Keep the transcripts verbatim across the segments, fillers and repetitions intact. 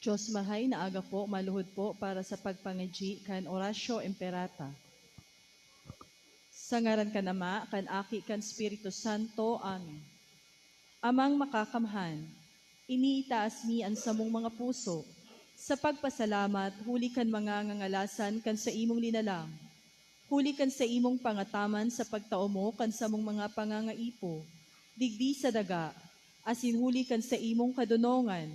Dios, mahay na aga po, maluhod po para sa pagpangadyi kan Oratio Imperata. Sa ngaran kan Ama, kan Aki, kan Espiritu Santo. Amen. Amang Makakamhan, iniitaas mi an samong mga puso sa pagpasalamat huli kan mga ngangalasan kan saimong linalang, huli kan saimong pangataman sa pagtao mo kan samong mga pangangaipo digdi sa daga, asin huli kan saimong kadonongan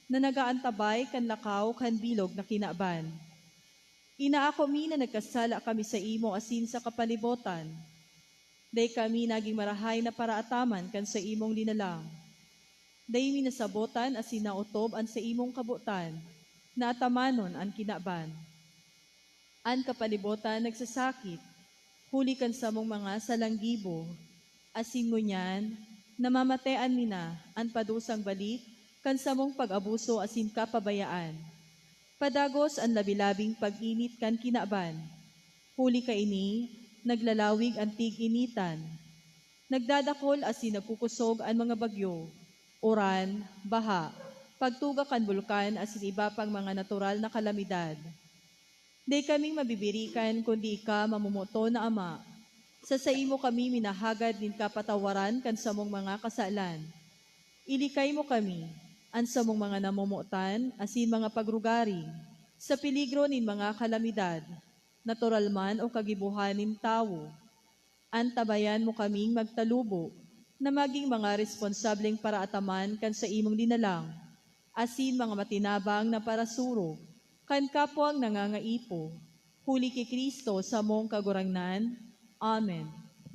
na nag-aantabay kan lakaw kan bilog na kinaban. Inaako mi na nagkasala kami saimo asin sa kapalibotan. Dai kami nagin marahay na paraataman kan saimong linalang. Dai mi nasabotan asin naotob an saimong kabotan na atamanon an kinaban. An kapalibotan nagsasakit huli kan samong mga salanggibo, asin ngunyan namamatean mi na an padusang balik kan samong pag-abuso asin kapabayaan. Padagos an labi-labing pag-init kan kinaban. Huli kaini, naglalawig an tig-initan. Nagdadakol asin nagkukosog an mga bagyo, uran, baha, pagtuga kan bulkan asin iba pang mga natural na kalamidad. Dai kaming mabibirikan kundi ika, mamomoton na Ama. Sa saimo kami minahagad nin kapatawaran kan samong mga kasalan. Ilikay mo kami, an samong mga namomotan asin mga pagrugaring, sa peligro nin mga kalamidad, natural man o kagibohan nin tawo. Antabayan mo kaming magtalubo na magin mga responsableng paraataman kan saimong linalang, asin mga matinabang na parasurog kan kapwang nangangaipo, huli ki Cristo samong Kagurangnan. Amen.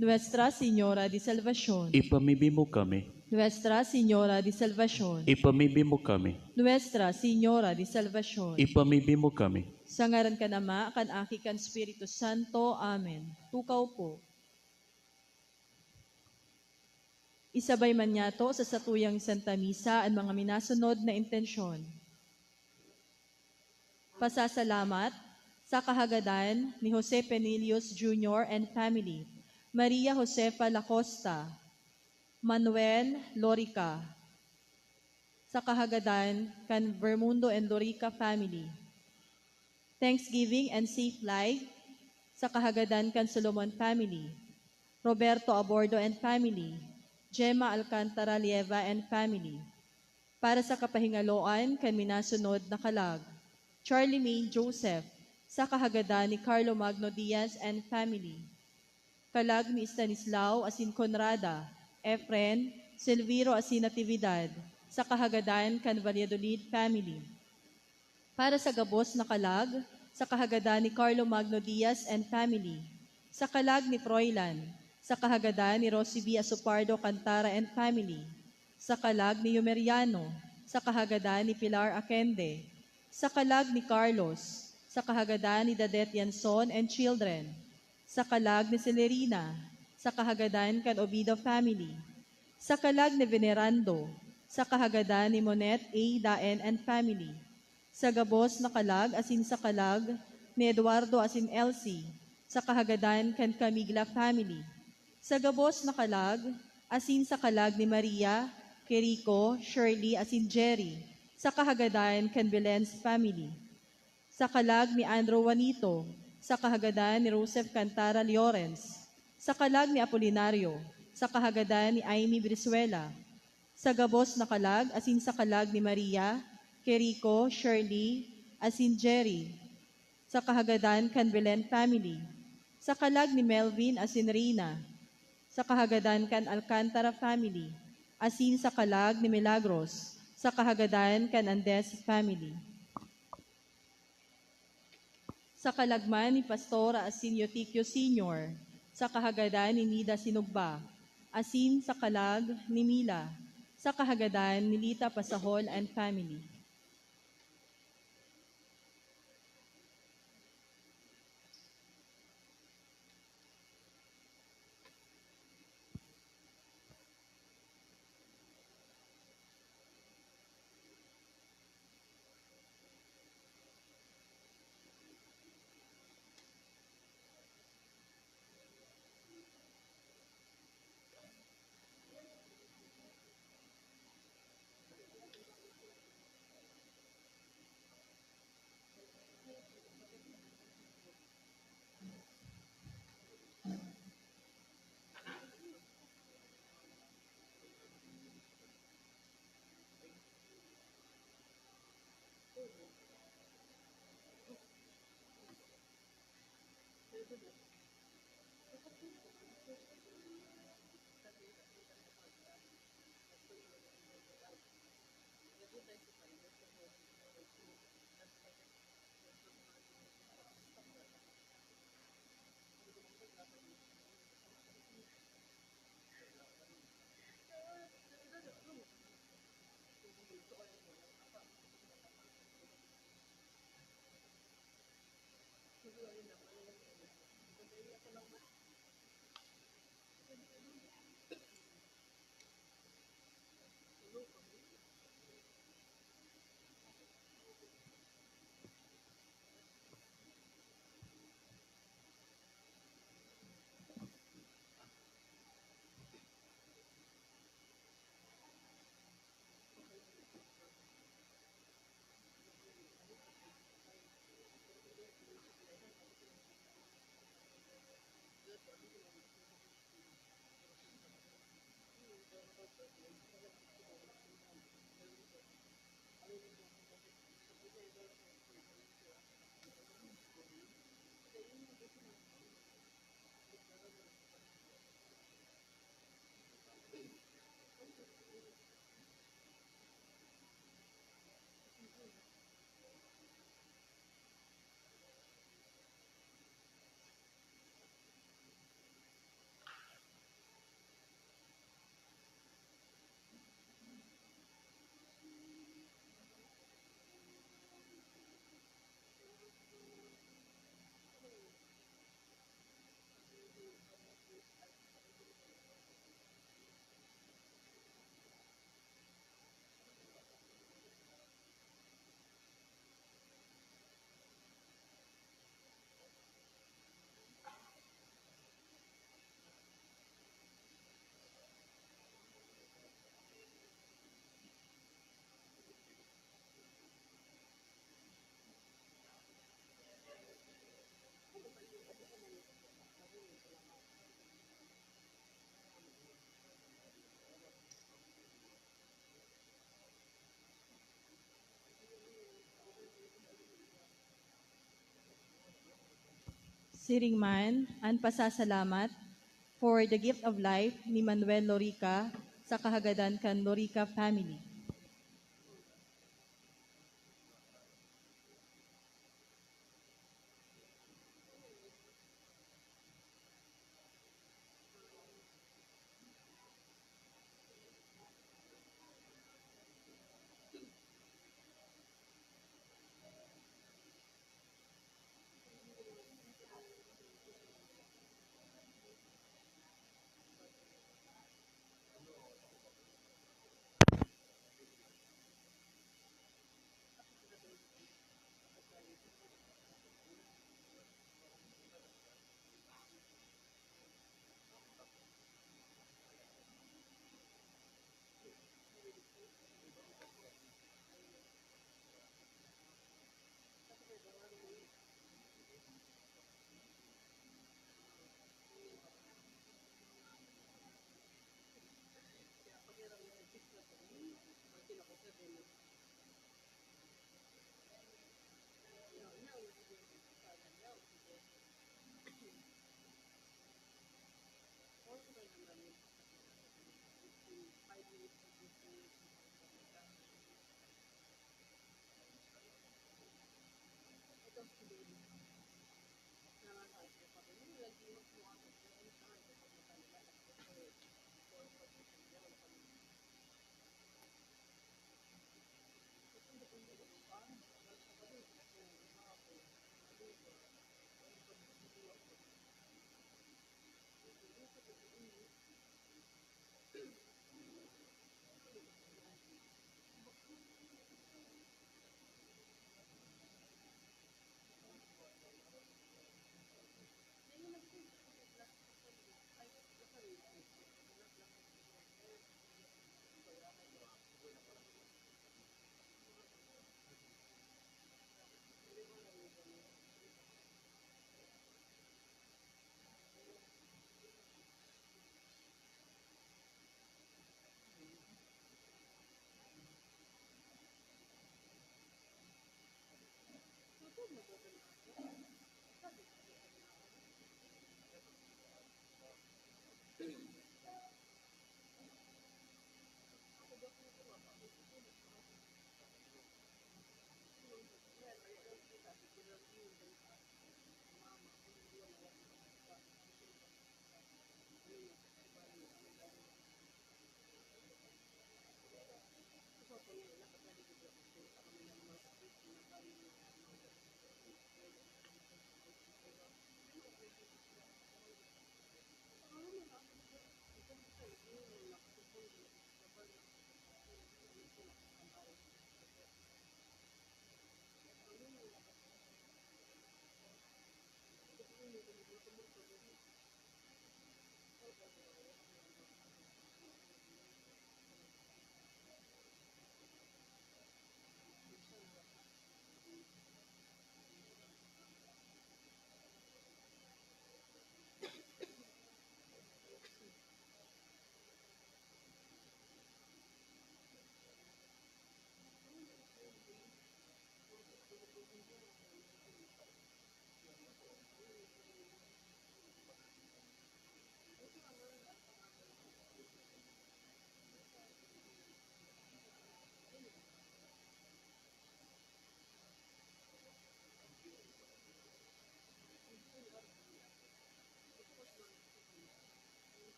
Nuestra Señora de Salvacion. Ipamibi mo kami. Nuestra Señora de Salvacion. Ipamibi mo kami. Nuestra Señora de Salvacion. Ipamibi mo kami. Sa ngaran kan Ama, kan Aki, kan Espiritu Santo. Amen. Tukaw po. Isabay man niyato sa satuyang Santa Misa an mga minasunod na intensyon. Pasasalamat sa kahagadan ni Jose Penillos Junior and family, Maria Josefa Lacosta, Manuel Lorica, sa kahagadan kan Vermundo and Lorica family. Thanksgiving and safe flight sa kahagadan kan Solomon family, Roberto Abordo and family, Gemma Alcantara Lieva and family. Para sa kapahingaloan kan minasunod na kalag, Charlie May Joseph, sa kahagadan ni Carlo Magno Diaz and family. Kalag ni Estanislao asin Conrada, Efren, Silviro asin Natividad, sa kahagadan kan Valladolid family. Para sa gabos na kalag, sa kahagadan ni Carlo Magno Diaz and family, sa kalag ni Froilan, sa kahagadan ni Rosie V. Asopardo Cantara and family, sa kalag ni Yumeriano, sa kahagadan ni Pilar Akende, sa kalag ni Carlos, sa kahagadan ni Dadet Yanson and children, sa kalag ni Celerina, sa kahagadan kan Obido family, sa kalag ni Venerando, sa kahagadan ni Monet A. Daen and family. Sa gabos na kalag asin sa kalag ni Eduardo asin Elsie, sa kahagadan kan Camigla family. Sa gabos na kalag asin sa kalag ni Maria, Kerico, Shirley asin Jerry, sa kahagadan kan Belen's family. Sa kalag ni Andrew Juanito, sa kahagadan ni Joseph Cantara Llorens, sa kalag ni Apolinario, sa kahagadan ni Aimee Brizuela, sa gabos na kalag asin sa kalag ni Maria, Kerico, Shirley, asin Jerry, sa kahagadan kan Belen family, sa kalag ni Melvin asin Reina, sa kahagadan kan Alcantara family, asin sa kalag ni Milagros, sa kahagadan kan Andes family. Sa kalag man ni Pastor asin Eutikio Senior, sa kahagadan ni Nida Sinugba, asin sa kalag ni Mila, sa kahagadan ni Lita Pasahol and family. Siring man an pasasalamat for the gift of life ni Manuel Lorica sa kahagadan kan Lorica family.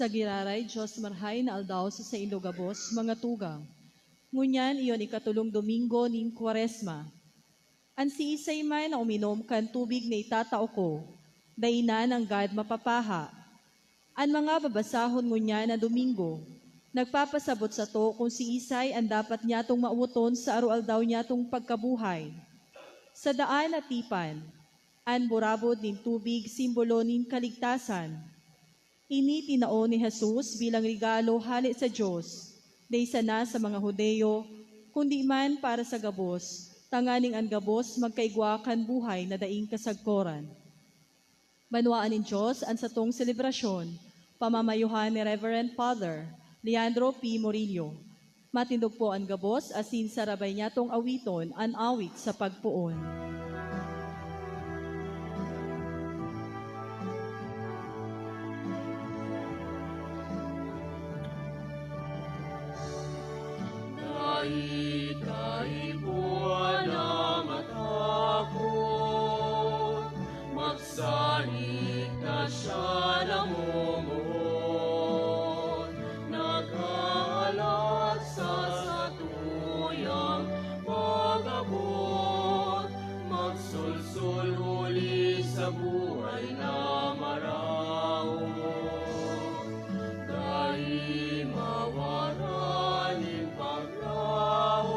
Sa giraray, Dios, marhay na aldaw sa saindo gabos, mga tugang. Ngunyan, iyo an ikatolong Domingo nin Kwaresma. An siisay man na uminom kan tubig na itatao ko, dai na nanggad mapapaha. An mga babasahon ngunyan na Domingo, nagpapasabot sato kun siisay an dapat nyatong mawoton sa aroaldaw nyatong pagkabuhay. Sa daan na tipan, an burabod nin tubig simbolo nin kaligtasan. Ini tinao ni Jesus bilang regalo hale sa Dios, dai sana sa mga Judio, kundi man para sa gabos, tanganing an gabos magkaigwa kan buhay na daing kasagkoran. Banwaan nin Dios an satong selebrasyon, pamamayohan ni Reverend Father Leandro P. Murillo. Matindog po an gabos asin sarabay nyatong awiton an awit sa pagpoon. Dai kaipuhan na matakot, magsalig ta siya namomoot. Naghahalat sa satuyang pag-abot, magsulsul huli sa buhay na maraot. Dai mawaran nin paglaom.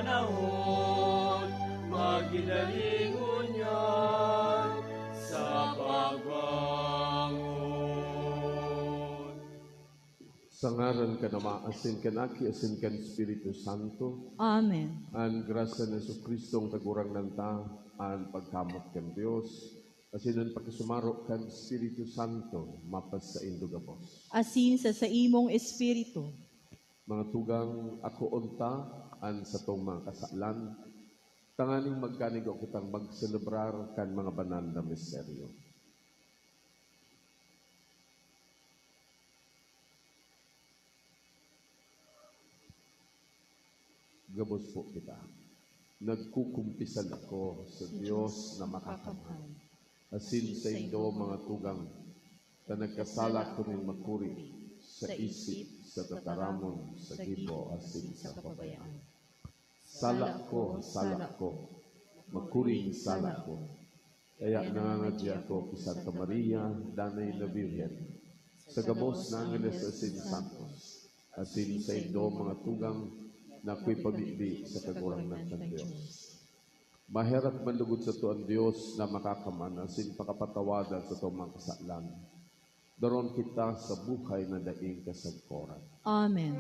panahon, maghidaling ngunyan sa pagbangon. Sa ngaran kan Ama, asin kan Aki, asin kan Espiritu Santo. Amen. An grasya ni Jesu-Cristo, an Kagurangnan ta, an pagkamat kan Dios, asin an pakisumaro kan Espiritu Santo, mapasaindo gabos. Asin sa saimong espiritu. Mga tugang, akoon ta an satong mga kasalan, tanganing magkanigwa kitang magselebrar kan mga banal na misteryo. Gabos po kita. Nagkukumpisal ako sa Dios na makakamhan, asin saindo, mga tugang, ta nagkasala ako nin makuri sa isip, sa tataramon, sa gibo, asin sa kapabayaan. Sala ko, sala ko, makuring sala ko. Kaya nangangadyi ako ki Santa Maria, Danay na Birhen, sa gabos na angeles asin santos, asin saindo, mga tugang, na akoy pamibi sa Kagurangnan kan Dios. Maherak man lugod sato an Dios na makakaman asin pakapatawad an satong mga kasalan. Daron kita sa buhay na daing kasagkoran. Amen.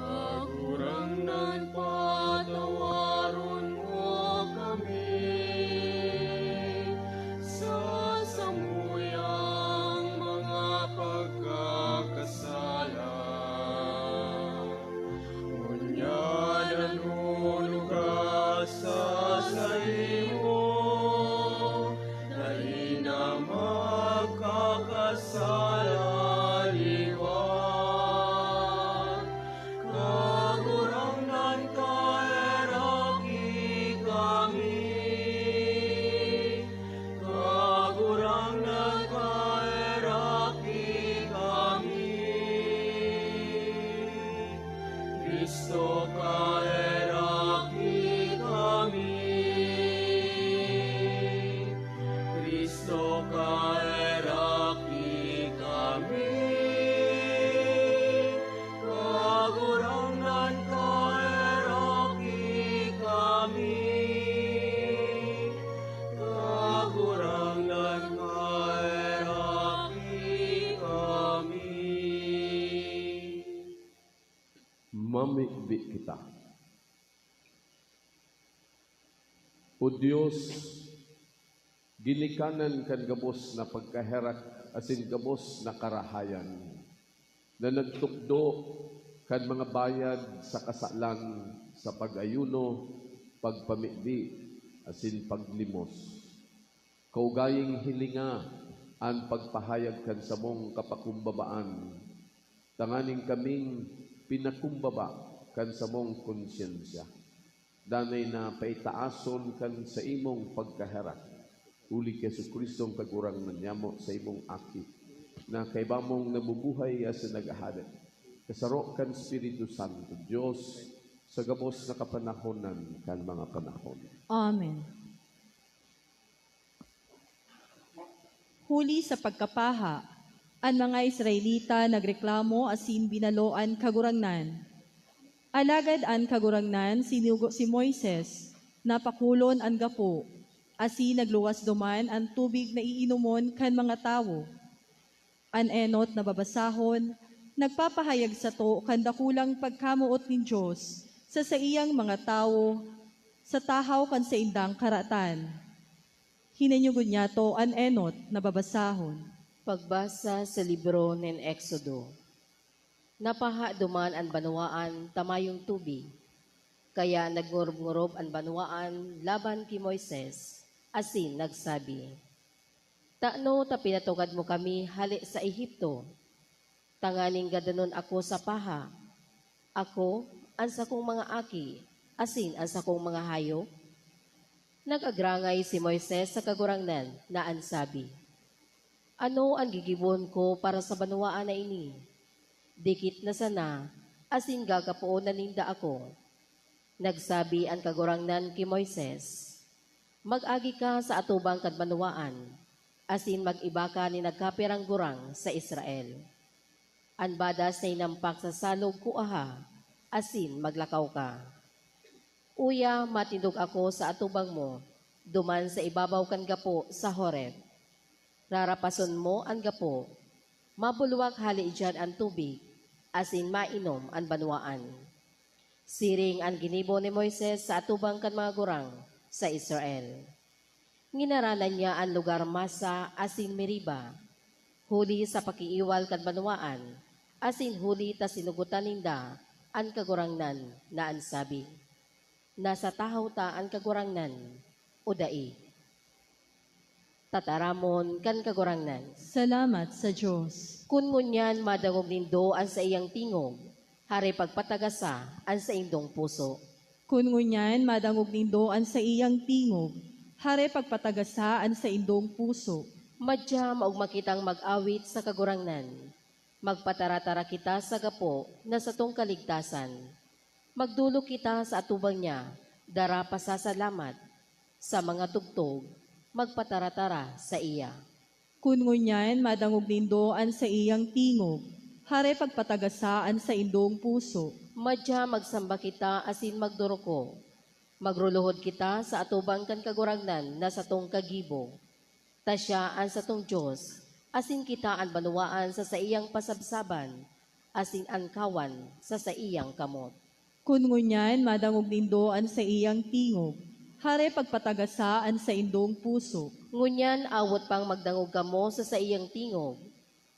Kagurangnan, patawaron mo kami sa samuyang mga pagkakasala. Ngunyan nanunuga sa saimo, dai na magkakasala liwat. Kagurangnan, kaheraki kami. Kagurangnan, kaheraki kami. Cristo, kaheraki kami. Cristo, kaheraki kami. Kagurangnan, kaheraki kami. Kagurangnan, kaheraki kami. Mamibi kita. O Dios, ginikanan kan gabos na pagkaherak asin gabos na karahayan, na nagtukdo kan mga bayad sa kasalan sa pag-ayuno, pagpamibi, asin paglimos. Kaugaying hilinga an pagpahayag kan samong kapakumbabaan, tanganing kaming pinakumbaba kan samong konsyensya, danay na paitaason kan saimong pagkaherak, huli ki Jesu-Cristo, an Kagurangnan niyamo, saimong Aki, na kaiba mong nabubuhay asin naghahade, kasaro kan Espiritu Santo, Dios, sa gabos na kapanahonan kan mga panahon. Amen. Huli sa pagkapaha, an mga Israelita nagreklamo asin binalo an Kagurangnan. Alagad an Kagurangnan sinugo si Moises na pakulon an gapo, asin nagluwas duman an tubig na iinomon kan mga tawo. An enot na babasahon nagpapahayag sato kan dakulang pagkamoot nin Dios sa saiyang mga tawo sa tahaw kan saindang karatan. Hinanyugon niyato an enot na babasahon. Pagbasa sa libro nin Exodo. Napaha duman an banwaan ta mayong tubig. Kaya nagngorob-ngorob an banwaan laban ki Moises, asin nagsabi, "Tano ta pinatugad mo kami hale sa Egipto, tanganing gadanon ako sa paha, ako, an sakong mga aki, asin an sakong mga hayop?" Nag-agrangay si Moises sa Kagurangnan na an sabi, "Ano an gigibohon ko para sa banwaan na ini? Dikit na sana, asin gagapoon na ninda ako." Nagsabi an Kagurangnan ki Moises, "Mag-agi ka sa atubang kan banwaan, asin mag-iba ka nin nagkapirang gurang sa Israel. An badas na hinampak sa salog kuaha, asin maglakaw ka. Uya, matindog ako sa atubang mo, duman sa ibabaw kan gapo sa Horeb. Rarapason mo an gapo, mabulwak hali diyan an tubig, asin mainom an banwaan." Siring an ginibo ni Moises sa atubang kan mga gurang sa Israel. Nginaranan niya an lugar Masa asin Meriba, huli sa pakiiwal kan banwaan, asin huli ta sinugotan ninda an Kagurangnan na an sabi, "Nasa tahaw ta an Kagurangnan o dai?" Tataramon kan Kagurangnan. Salamat sa Dios. Kun ngunyan madangog nindo an saiyang tingog, hare pagpatagasa an saindong puso. Kun ngunyan madangog nindo an saiyang tingog, hare pagpatagasa an saindong puso. Madya maogma kitang mag-awit sa Kagurangnan. Magpataratara kita sa gapo na satong kaligtasan. Magdolok kita sa atubang niya, dara pasasalamat. Sa mga tugtog, magpataratara saiya. Kun ngunyan madangog nindo an saiyang tingog, hare pagpatagasa an saindong puso. Madya magsamba kita asin magdoroko. Magruluhod kita sa atubang kan Kagurangnan na satong kagibo. Ta siya an satong Dios, asin kita an banwaan sa saiyang pasabsaban, asin an kawan sa saiyang kamot. Kun ngunyan madangog nindo an saiyang tingog, hare pagpatagasa an saindong puso. Ngunyan awot pang magdangog kamo sa saiyang tingog,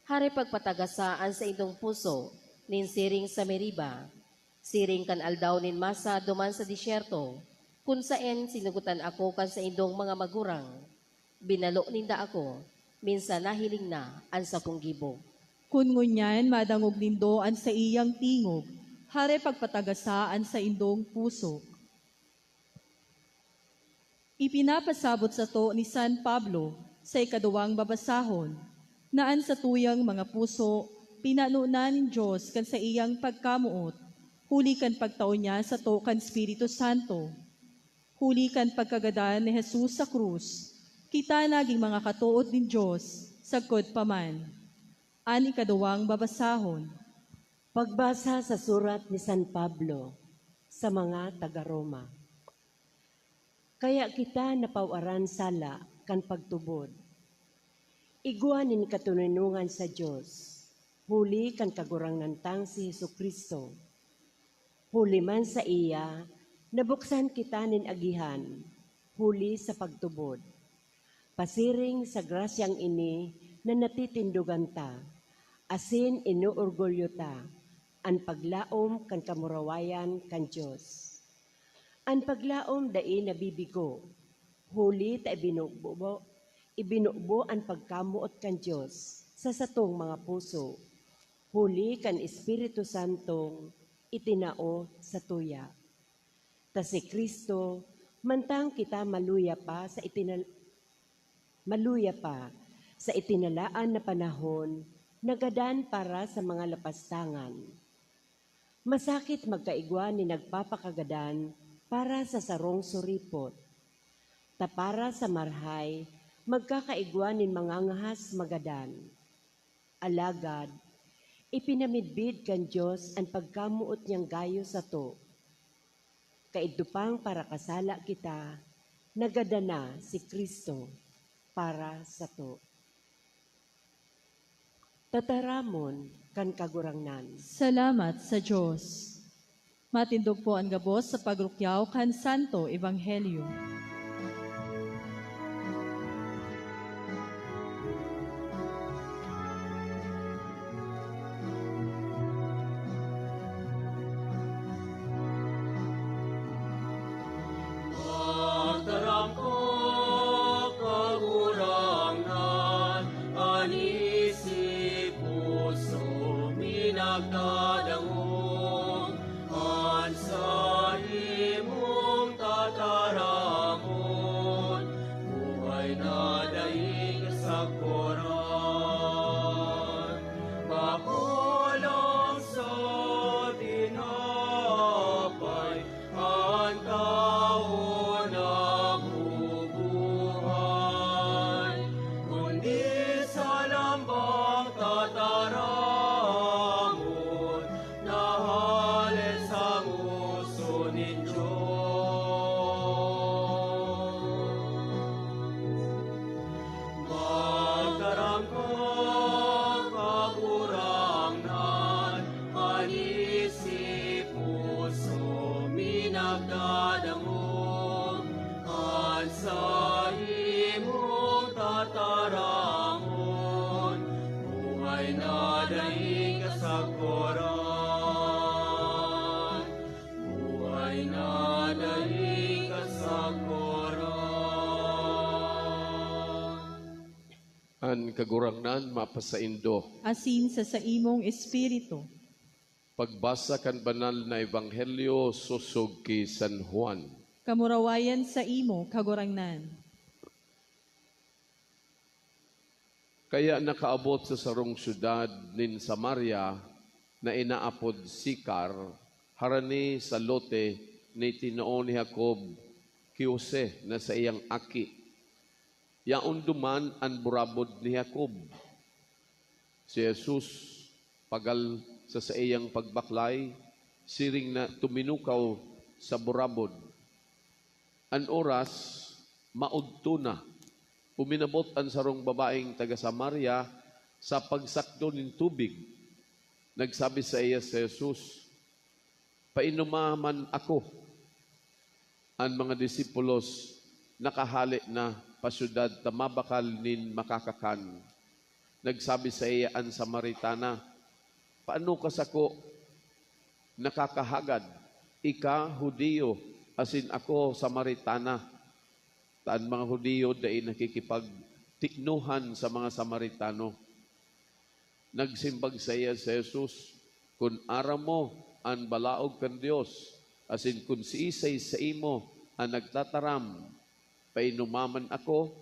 hare pagpatagasa an saindong puso, nin siring sa Meriba, siring kan aldaw nin Masa duman sa desyerto, kun saen sinugotan ako kan saindong mga magurang. Binalo ninda ako, minsan nahiling na an sakong gibo. Kun ngunyan madangog nindo an saiyang tingog, hare pagpatagasa an saindong puso. Ipinapasabot sato ni San Pablo sa ikaduwang babasahon, na an satuyang mga puso pinano na nin Dios kan saiyang pagkamoot, huli kan pagtao niya sato kan Espiritu Santo. Huli kan pagkagadan ni Jesus sa krus, kita nagin mga katood nin Dios sagkod pa man. An ikaduwang babasahon. Pagbasa sa surat ni San Pablo sa mga taga Roma. Kaya kita napawaran sala kan pagtubod, igwa nin katoninongan sa Dios, huli kan Kagurangnan tang si Jesu-Cristo. Huli man saiya, nabuksan kita nin agihan, huli sa pagtubod. Pasiring sa grasyang ini na natitindogan ta, asin inoorgulyo ta, an paglaom kan kamurawayan kan Dios. An paglaom dai nabibigo, huli ta ibinubo, ibinubo an pagkamoot kan Dios sa satong mga puso, huli kan Espiritu Santong itinao satuya. Ta si Cristo, mantang kita maluya pa sa itinal-, maluya pa sa itinalaan na panahon, nagadan para sa mga lapastangan. Masakit magkaigwa nin nagpapakagadan para sa sarong suripot, ta para sa marhay, magkakaigwa nin mangangahas magadan. Alagad, ipinamidbid kan Dios an pagkamoot niyang gayo sato. Kaidto pang parakasala kita, nagadan na si Cristo para sato. Tataramon kan Kagurangnan. Salamat sa Dios. Matindog po an gabos sa pagrukyaw kan Santo Ebanghelyo. Pagtaram ko, Kagurangnan, an isip puso mi nagdadangog, an saimong tataramon. Dadangog at saimo tataramon, buhay na daing kasagkoran, buhay na daing kasagkoran. An Kagurangnan mapasaindo. Asin sa saimong espiritu. Pagbasa kan Banal na Ebanghelyo sosog ki San Juan. Kamurawayan saimo, Kagurangnan. Kaya nakaabot sa sarong syudad nin Samaria na inaapod Sicar, harani sa lote na itinao ni Jacob ki Jose na saiyang aki. Yaon duman an burabod ni Jacob. Si Jesus, pagal sa saiyang pagbaklay, siring na tuminukaw sa burabod. An oras, maudto na. Uminabot an sarong babaeng taga Samaria sa pagsakdo nin tubig. Nagsabi saiya si Jesus, "Painoma man ako." An mga disipulos nakahale na pa syudad ta mabakal nin makakakan. Nagsabi saiya an Samaritana, "Paano ka sako nakakahagad? Ika, Judio, asin ako, Samaritana." Ta an mga Judio dai nakikipagtiknohan sa mga Samaritano. Nagsimbag saiya si Jesus, "Kun aram mo an balaog kan Dios, asin kun siisay saimo an nagtataram, 'Painoma man ako,'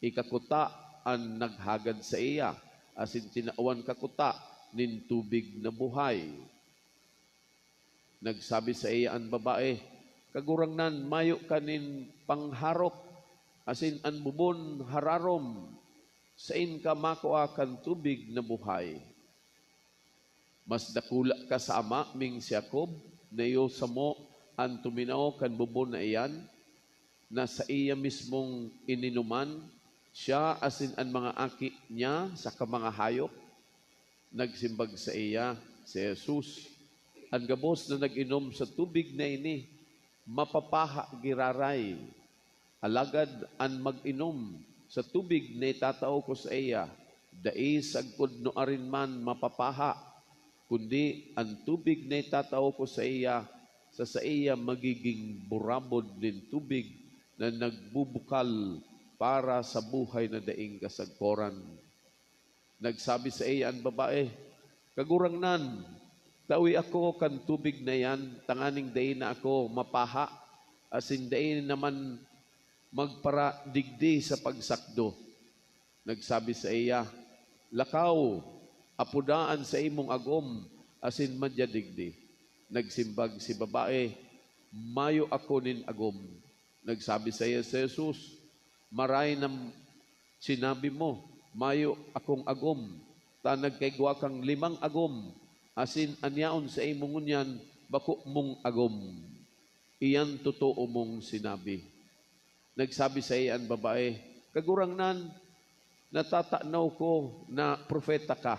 ika kuta an naghagad saiya, asin tinawan ka kuta nin tubig na buhay." Nagsabi saiya an babae, "Kagurangnan, mayo ka nin pangharok, asin an bubon hararom, saen ka makua kan tubig na buhay? Mas dakula ka sa ama ming si Jacob, na iyo samo an tuminao kan bubon na iyan, na saiya mismong ininuman, siya asin an mga aki niya saka mga hayop?" Nagsimbag saiya si Jesus, "An gabos na nag-inom sa tubig na ini, mapapaha giraray. Alagad an mag-inom sa tubig na itatao ko saiya, dai sagkod nuarin man mapapaha, kundi an tubig na itatao ko saiya, sa saiya magigin burabod nin tubig na nagbubukal para sa buhay na daing kasagkoran." Nagsabi saiya an babae, "Kagurangnan, tawi ako kan tubig na iyan, tanganing dai na ako mapaha, asin dai naman magparadigdi sa pagsakdo." Nagsabi saiya, "Lakaw, apoda an saimong agom asin madya digdi." Nagsimbag si babae, "Mayo ako nin agom." Nagsabi saiya si Jesus, "Maray na sinabi mo, 'Mayo akong agom,' ta nagkaigwa kang limang agom, asin an yaon saimo ngunyan bako mong agom. Iyan totoo mong sinabi." Nagsabi saiya an babae, "Kagurangnan, natatanaw ko na propeta ka.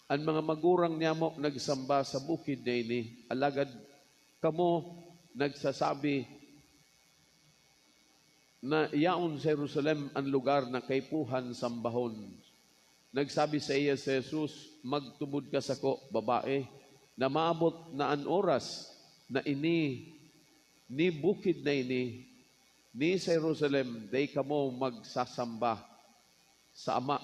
An mga magurang niyamo nagsamba sa bukid na ini, alagad kamo nagsasabi na yaon sa Jerusalem an lugar na kaipuhan sambahon." Nagsabi saiya si Jesus, "Magtubod ka sako, babae, na maabot na an oras na ini, ni bukid na ini, ni sa Jerusalem, dai kamo magsasamba sa Ama.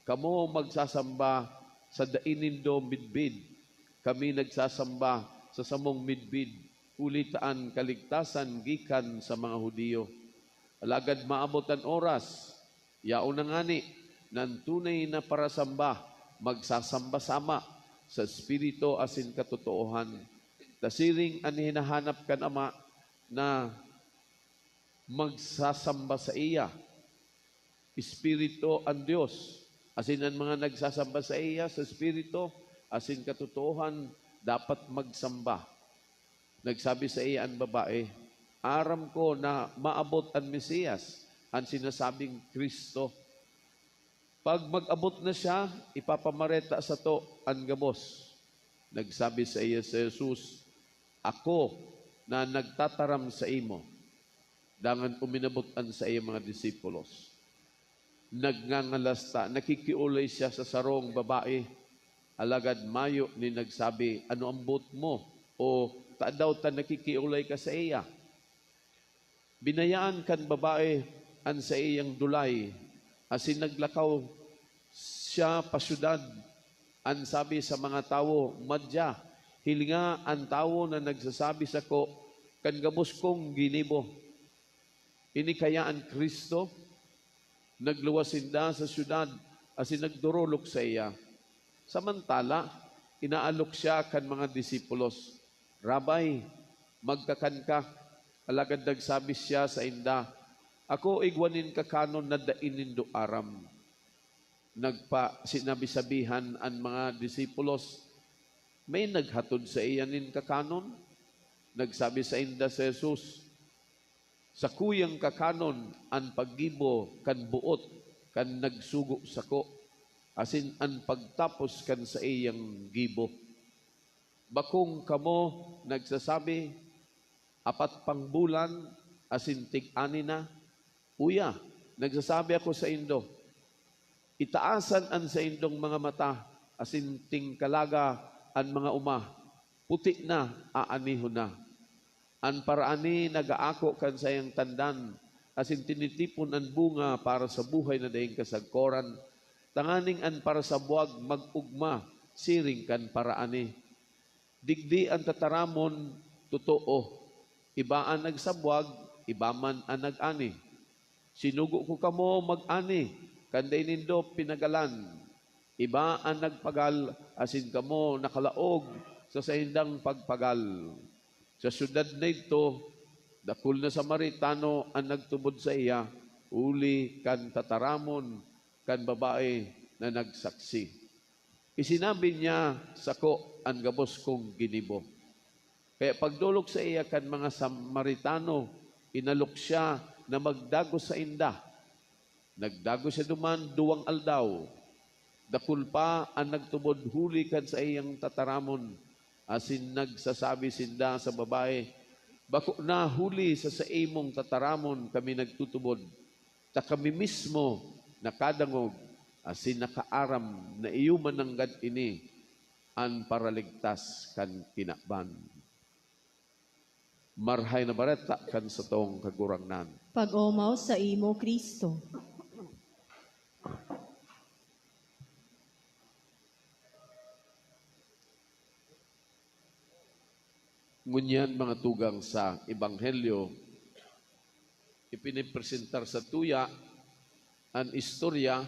Kamo magsasamba sa dai nindo midbid. Kami nagsasamba sa samong midbid, huli ta an kaligtasan gikan sa mga Judio. Alagad maabot an oras, yaon na ngani, na an tunay na parasamba magsasamba sa Ama sa espiritu asin katotoohan. Ta siring an hinahanap kan Ama na magsasamba saiya. Espiritu an Dios, asin an mga nagsasamba saiya sa espiritu asin katotoohan dapat magsamba." Nagsabi saiya an babae, "Aram ko na maabot an Mesias, an sinasabing Cristo. Pag mag-abot na siya, ipapamareta sato an gabos." Nagsabi saiya si Jesus, "Ako na nagtataram saimo." Dangan uminabot an saiyang mga disipulos. Nagngangalas ta, nakikiolay siya sa sarong babae, alagad mayo nin nagsabi, "Ano an boot mo?" o "Tadaw ta nakikiolay ka saiya?" Binayaan kan babae an saiyang dulay, asin naglakaw siya pa syudad. An sabi sa mga tawo, "Madya, hilinga an tawo na nagsasabi sako kan gabos kong ginibo." Ini kaya an Cristo? Nagluwas sinda sa syudad asin nagdorolok saiya. Samantala, inaalok siya kan mga disipulos, "Rabbi, magkakan ka." Alagad nagsabi siya sainda, "Ako igwa nin kakanon na dai nindo aram." Nagpasinabi-sabihan an mga disipulos, "May naghatod saiya nin kakanon?" Nagsabi sainda si Jesus, "Sakuyang kakanon an paggibo kan boot kan nagsugo sako, asin an pagtapos kan saiyang gibo. Bakong kamo nagsasabi, 'Apat pang bulan asin tig-ani na'? Uya, nagsasabi ako saindo, itaasan an saindong mga mata asin tingkalaga an mga oma, puti na, aanihon na. An paraani nagaako kan saiyang tandan asin tinitipon an bunga para sa buhay na daing kasagkoran, tanganing an parasabuwag mag-ogma siring kan paraani. Digdi an tataramon totoo, iba an nagsabuwag, iba man an nag-ani. Sinugo ko kamo mag-ani kan dai nindo pinagalan. Iba an nagpagal, asin kamo nakalaog sa saindang pagpagal. Sa syudad na idto, dakul na Samaritano an nagtubod saiya, huli kan tataramon kan babae na nagsaksi. Isinabi niya sako an gabos kong ginibo. Kaya pagdolok saiya kan mga Samaritano, inalok siya na magdagos sainda. Nagdagos siya duman duwang aldaw. Dakul pa an nagtubod huli kan saiyang tataramon, asin nagsasabi sinda sa babae, "Bako na huli sa saimong tataramon kami nagtutubod, ta kami mismo nakadangog asin nakaaram na iyo man nanggad ini an Paraligtas kan kinaban." Marahay na Bareta kan satong Kagurangnan. Pag-omaw saimo, Cristo. Ngunyan, mga tugang, sa Ebanghelyo, ipinipresentar sa tuya an istorya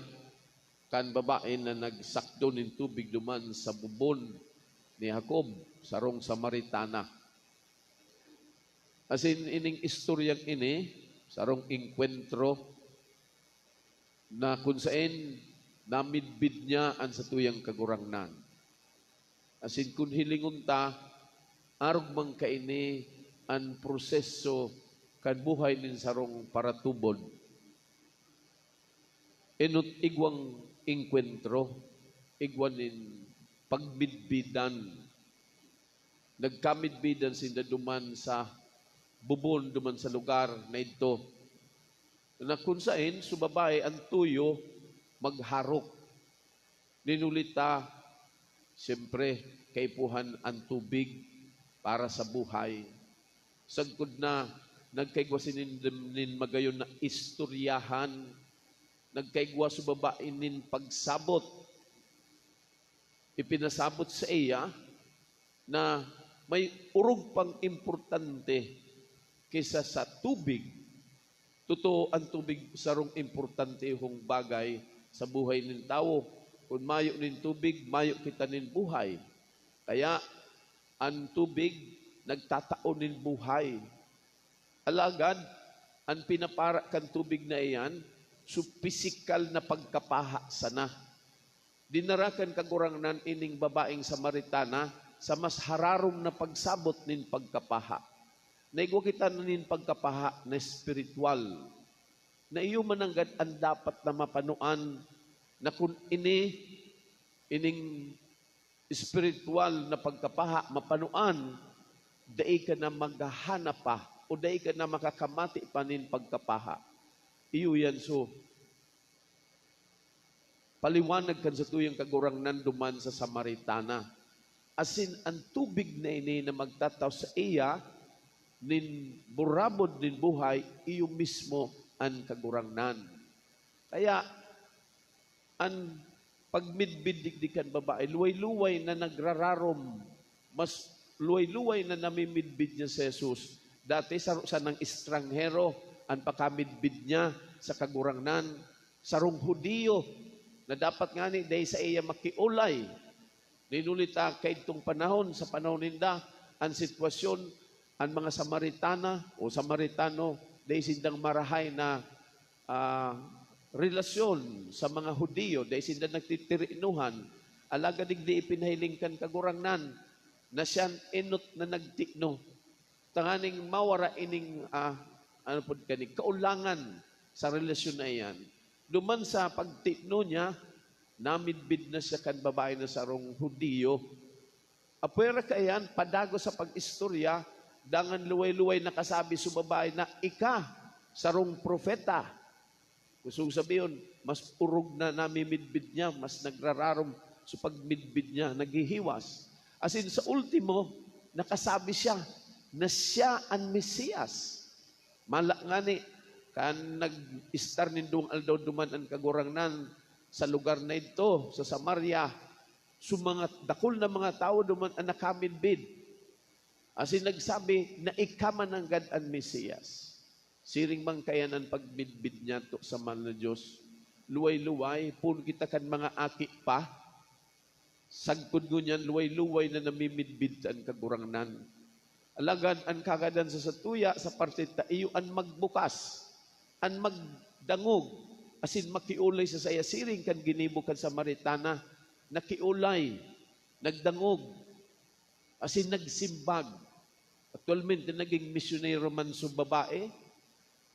kan babae na nagsakdo nin tubig duman sa bubon ni Jacob, sarong Samaritana. Asin ining istoryang ini, sarong engkwentro na kun saen namidbid niya an satuyang Kagurangnan. Asin kun hilingon ta, arog man kaini an proseso kan buhay nin sarong paratubod. Enot igwang engkwentro, igwa nin pagmidbidan. Nagkamidbidan sinda duman sa bubon, duman sa lugar na idto, na kun saen so babae an tuyo magharok. Nin huli ta, siyempre, kaipuhan an tubig para sa buhay. Sagkod na, nagkaigwa sini nin magayon na istoryahan. Nagkaigwa so babae nin pagsabot. Ipinasabot saiya na may orog pang importante kaysa sa tubig. Totoo, an tubig sarong importantehong bagay sa buhay nin tawo. Kun mayo nin tubig, mayo kita nin buhay. Kaya, an tubig nagtatao nin buhay. Alagad, an pinapara kan tubig na iyan, so pisikal na pagkapaha sana. Dinara kan Kagurangnan ining babaeng Samaritana sa mas hararom na pagsabot nin pagkapaha. Naigwa kita na nin pagkapaha na espiritual, na iyo man nanggad an dapat na mapanoan, na kun ini, ining espiritual na pagkapaha, mapanoan, dai ka na maghahanap pa o dai ka na makakamati pa nin pagkapaha. Iyo yan. So, paliwanag kan satuyang Kagurangnan duman sa Samaritana. Asin an tubig na ini na magtatao saiya nin burabod nin buhay, iyo mismo an Kagurangnan. Kaya, an pagmidbid digdi kan babae, luway-luway na nagrararom, mas luway-luway na namimidbid niya si Jesus. Dati, saro sanang estranghero an pakamidbid niya sa Kagurangnan, sarong Judio, na dapat ngani dai saiya makiolay. Nin huli ta, kaidtong panahon, sa panahon ninda, an sitwasyon, an mga Samaritana o Samaritano, dai sindang marahay na, ah, relasyon sa mga Judio, dai sinda nagtitirinuhan. Alagad digdi ipinahiling kan Kagurangnan na siya an enot na nagtino, tanganing mawara ining, ah, ano pod kani, kaulangan sa relasyon na iyan. Duman sa pagtino niya, namidbid na siya kan babae na sarong Judio. Apwera kaiyan, padagos sa pag-istorya, dangan luway-luway nakasabi sa babae na, "Ika, sarong propeta." Gustong sabihon, mas orog na namimidbid niya, mas nagrararom sa pagmidbid niya, naghihiwas. Asin sa ultimo, nakasabi siya na siya an Mesiyas. Mala ngani, kan nag-estar nin duwang aldaw duman an Kagurangnan sa lugar na idto, sa Samaria, so mga dakul na mga tawo duman an nakamidbid. Asin nagsabi na ika man nanggad an Mesiyas. Siring man kaiyan an pagmidbid niyato sa mahal na Dios. Luway-luway, poon kita kan mga aki pa. Sagkod ngunyan, luway-luway na namimidbid an Kagurangnan. Alagad an kagadan sa satuya, sa parte ta, iyo an magbukas, an magdangog, asin makiolay sa saya, siring kan ginibo kan Samaritana, nakiolay, nagdangog, asin nagsimbag. Aktualmente, naging misyonero man so babae,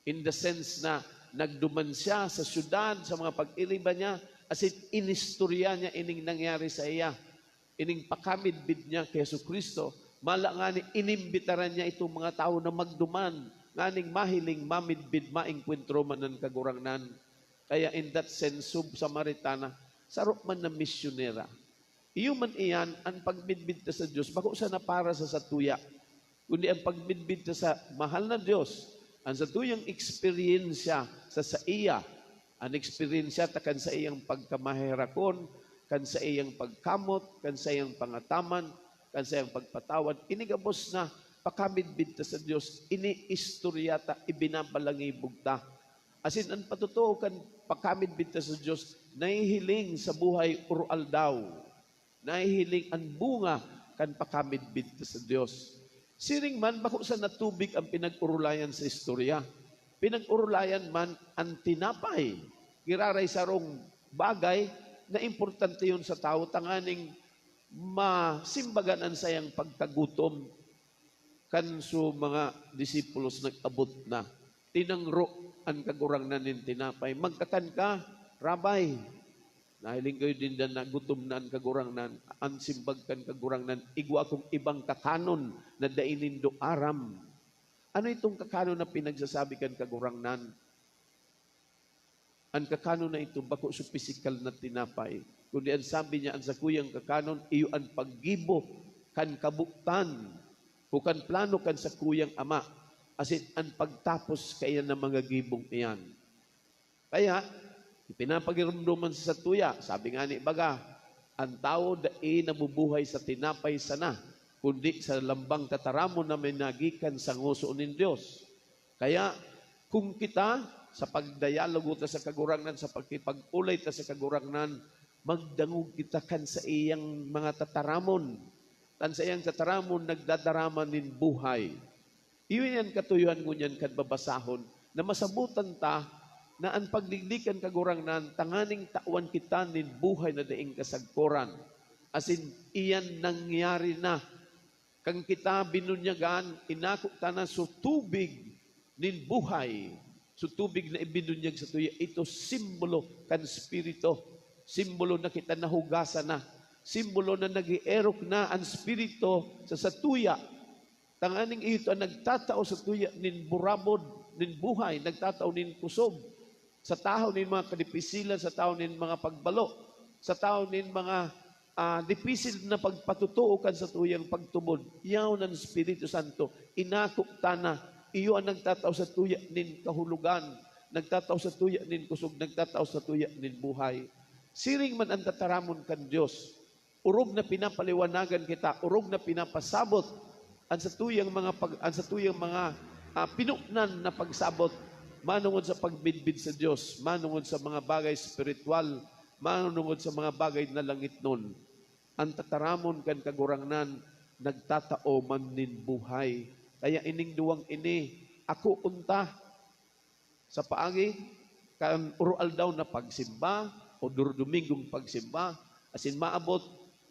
in the sense na nagduman siya sa syudad, sa mga pag-iriba niya, asin inistorya niya ining nangyari sa iya, ining pakamidbid niya ki Jesu-Cristo. Mala ngani, inimbitaran niya itong mga tawo na magduman, nganing mahiling, mamidbid, maengkwentro man an Kagurangnan. Kaya in that sense, sub-, Samaritana, saro man na misyonera. Iyo man iyan, an pagmidbid ta sa Dios, bako sana para sa satuya, kundi an pagmidbid ta sa mahal na Dios, an satuyang eksperyensya sa saiya, an eksperyensya ta kan saiyang pagkamaherakon, kan saiyang pagkamot, kan saiyang pangataman, kan saiyang pagpatawad. Ini gabos na pakamidbid ta sa Dios, ini istorya ta, ibinabalangibog ta. Asin an patotoo kan pakamidbid ta sa Dios nahihiling sa buhay oro-aldaw. Nahihiling an bunga kan pakamidbid ta sa Dios. Siring man, bako sana tubig an pinag-orolayan sa istorya. Pinag-orolayan man an tinapay. Giraray sarong bagay na importante yon sa tawo tanganing masimbagan an sayang pagkagutom. Kan so mga disipulos nag-abot na, tinangro an Kagurangnan nin tinapay, "Magkakan ka, Rabbi." Nahiling kayo din na gutom na an Kagurangnan, an simbag kan Kagurangnan, "Igwa akong ibang kakanon na dai nindo aram." Ano itong kakanon na pinagsasabi kan Kagurangnan? An kakanon na ito bako sa pisikal na tinapay, kundi an sabi niya, an sakuyang kakanon iyo an paggibo kan kabotan o kan plano kan sakuyang Ama, asin an pagtapos kaiyan na mga gibong iyan. Kaya, ipinapagiromdoman sa satuya, sabi nga ni baga, an tawo dai nabubuhay sa tinapay sana, kundi sa lambang tataramon na may nagikan sa ngoso nin Dios. Kaya, kung kita, sa pagdayalogo ta sa Kagurangnan, sa pakipag-olay ta sa Kagurangnan, magdangog kita kan saiyang mga tataramon. Kan saiyang tataramon, nagdadarama nin buhay. Iyo yan katuyohan ngunyan kan babasahon, na masabotan ta na an pagdigdi kan Kagurangnan tanganing tawan kita nin buhay na daing kasagkoran. Asin, iyan nangyari na. Kan kita binunyagan, inako ta na so tubig nin buhay. So tubig na ibinunyag sa tuya, ito simbolo kan Espiritu. Simbolo na kita nahugasan na. Simbolo na nag-eerok na an Espiritu sa satuya. Tanganing iyo an nagtatao sa tuya nin burabod nin buhay, nagtatao nin kusog, sa tahaw nin mga kadipisilan, sa tahaw nin mga pagbalo, sa tahaw nin mga, ah, dipisil na pagpatotoo kan satuyang pagtubod. Yaon an Espiritu Santo, inako ta na, iyo an nagtatao sa tuya nin kahulogan, nagtatao sa tuya nin kusog, nagtatao sa tuya nin buhay. Siring man an tataramon kan Dios, orog na pinapaliwanagan kita, orog na pinapasabot an satuyang mga pag-, an satuyang mga, ah, pinoknan na pagsabot manongod sa pagmidbid sa Dios, manongod sa mga bagay espiritual, manongod sa mga bagay na langitnon. An tataramon kan Kagurangnan nagtatao man nin buhay. Kaya ining duwang ini, ako unta, sa paagi kan oro-aldaw na pagsimba o dur-, Domingong pagsimba, asin maabot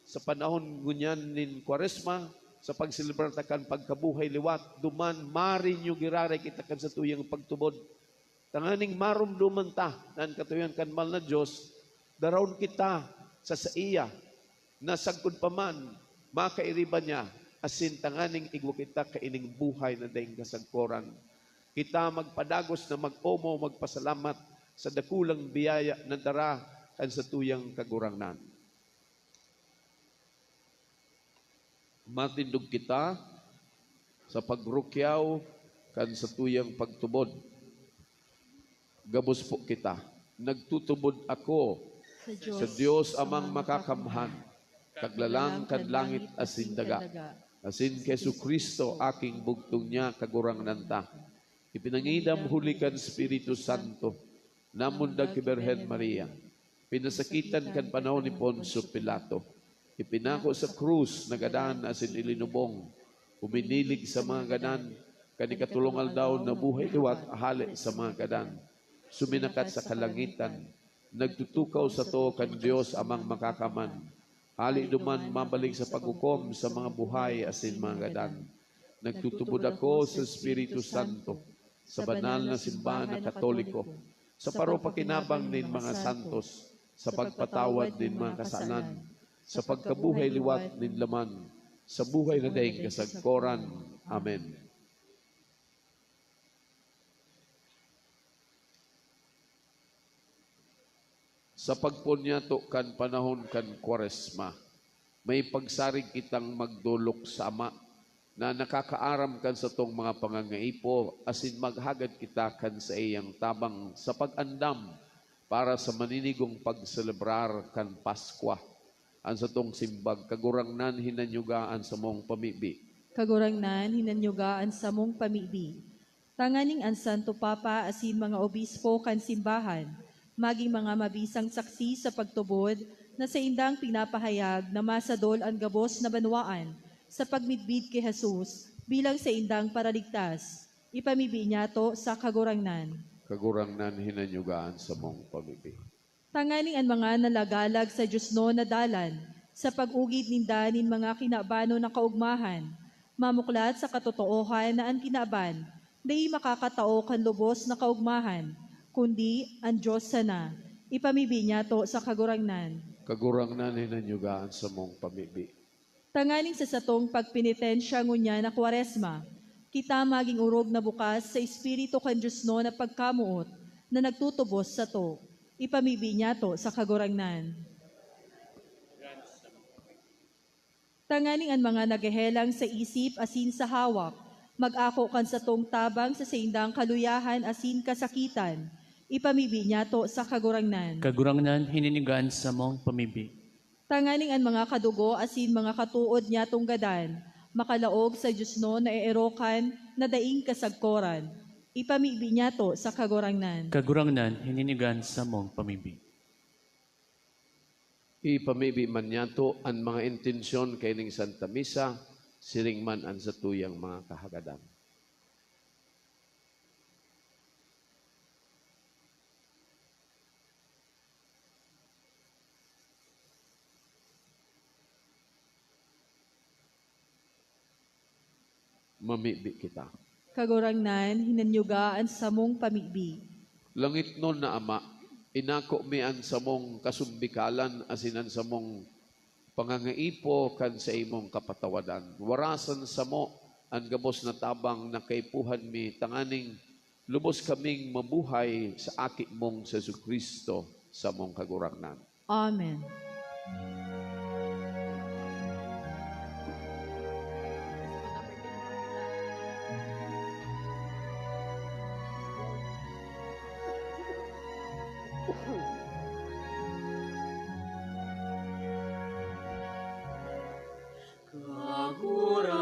sa panahon ngunyan nin Kwaresma, sa pagselebrar ta kan pagkabuhay liwat, duman marinyo giraray kita kan satuyang pagtubod, tanganing maromdoman ta na an katuyohan kan mahal na Dios, daraon kita sa saiya, na sagkod pa man makairiba niya, asin tanganing igwa kita kaining buhay na daing kasagkoran. Kita magpadagos na mag-omaw, magpasalamat sa dakulang biyaya na dara kan satuyang Kagurangnan. Matindog kita sa pagrukyaw kan satuyang pagtubod. Gabos po kita. Nagtutubod ako sa Dios, sa Dios Amang Makakamhan, Kaglalang kan langit asin daga, asin ki Jesu-Cristo, aking bugtong niya, Kagurangnan ta. Ipinangidam huli kan Espiritu Santo, namundag ki Birhen Maria, pinasakitan kan panahon ni Poncio Pilato, ipinako sa krus, nagadan asin ilinubong, uminilig sa mga gadan, kan ikatolong aldaw nabuhay liwat hale sa mga gadan, suminakat sa kalangitan, nagtutukaw sato kan Dios Amang Makakaman. Hale duman mabalik sa paghukom sa mga buhay asin mga gadan. Nagtutubod ako sa Espiritu Santo, sa banal na simbahan na Katoliko, sa paropakinabang nin mga santos, sa pagpatawad nin mga kasalan, sa pagkabuhay liwat nin laman, sa buhay na daing kasagkoran. Amen. Sa pagpoon niyato kan panahon kan Kwaresma, may pagsarig kitang magdolok sa Ama na nakakaaram kan satong mga pangangaipo, asin maghagad kita kan saiyang tabang sa pag-andam para sa maninigong pagselebrar kan Paskwa. An satong simbag, Kagurangnan, hinanyuga an samong pamibi. Kagurangnan, hinanyuga an samong pamibi. Tanganing an Santo Papa asin mga obispo kan simbahan magin mga mabisang saksi sa pagtubod na saindang pinapahayag na masadol an gabos na banwaan sa pagmidbid ki Jesus bilang saindang Paraligtas. Ipamibi niyato sa Kagurangnan. Kagurangnan, hinanyuga an samong pamibi. Tanganing an mga nalagalag sa diosnon na dalan, sa pag-ugid ninda nin mga kinabanon na kaogmahan, mamuklat sa katotoohan na an kinaban dai makakatao kan lubos na kaogmahan, kundi an Dios sana. Ipamibi niyato sa Kagurangnan. Kagurangnan, hinanyuga an samong pamibi. Tanganing sa satong pagpenitensya ngunyan na Kwaresma, kita magin orog na bukas sa espiritu kan diosnon na pagkamoot na nagtutubos sato. Ipamibi niyato sa Kagurangnan. Tanganing an mga naghehelang sa isip asin sa hawak mag-ako kan satong tabang sa saindang kaluyahan asin kasakitan. Ipamibi niyato sa Kagurangnan. Kagurangnan, hinanyuga an samong pamibi. Tanganing an mga kadugo asin mga katood niyatong gadan makalaog sa diosnon na eerokan na daing kasagkoran. Ipamibi niyato sa Kagurangnan. Kagurangnan, hinanyuga an samong pamibi. Ipamibi man niyato an mga intensyon kaining Santa Misa, siring man an satuyang mga kahagadan. Mamibi kita. Kagurangnan, hinanyuga an samong pamibi. Langitnon na Ama, inako mi an samong kasumbikalan asin an samong pangangaipo kan saimong kapatawadan. Warasan samo An gabos na tabang na kaipuhan mi tanganing lubos kaming mabuhay sa Aki mong si Jesu-Cristo, samong Kagurangnan. Amen.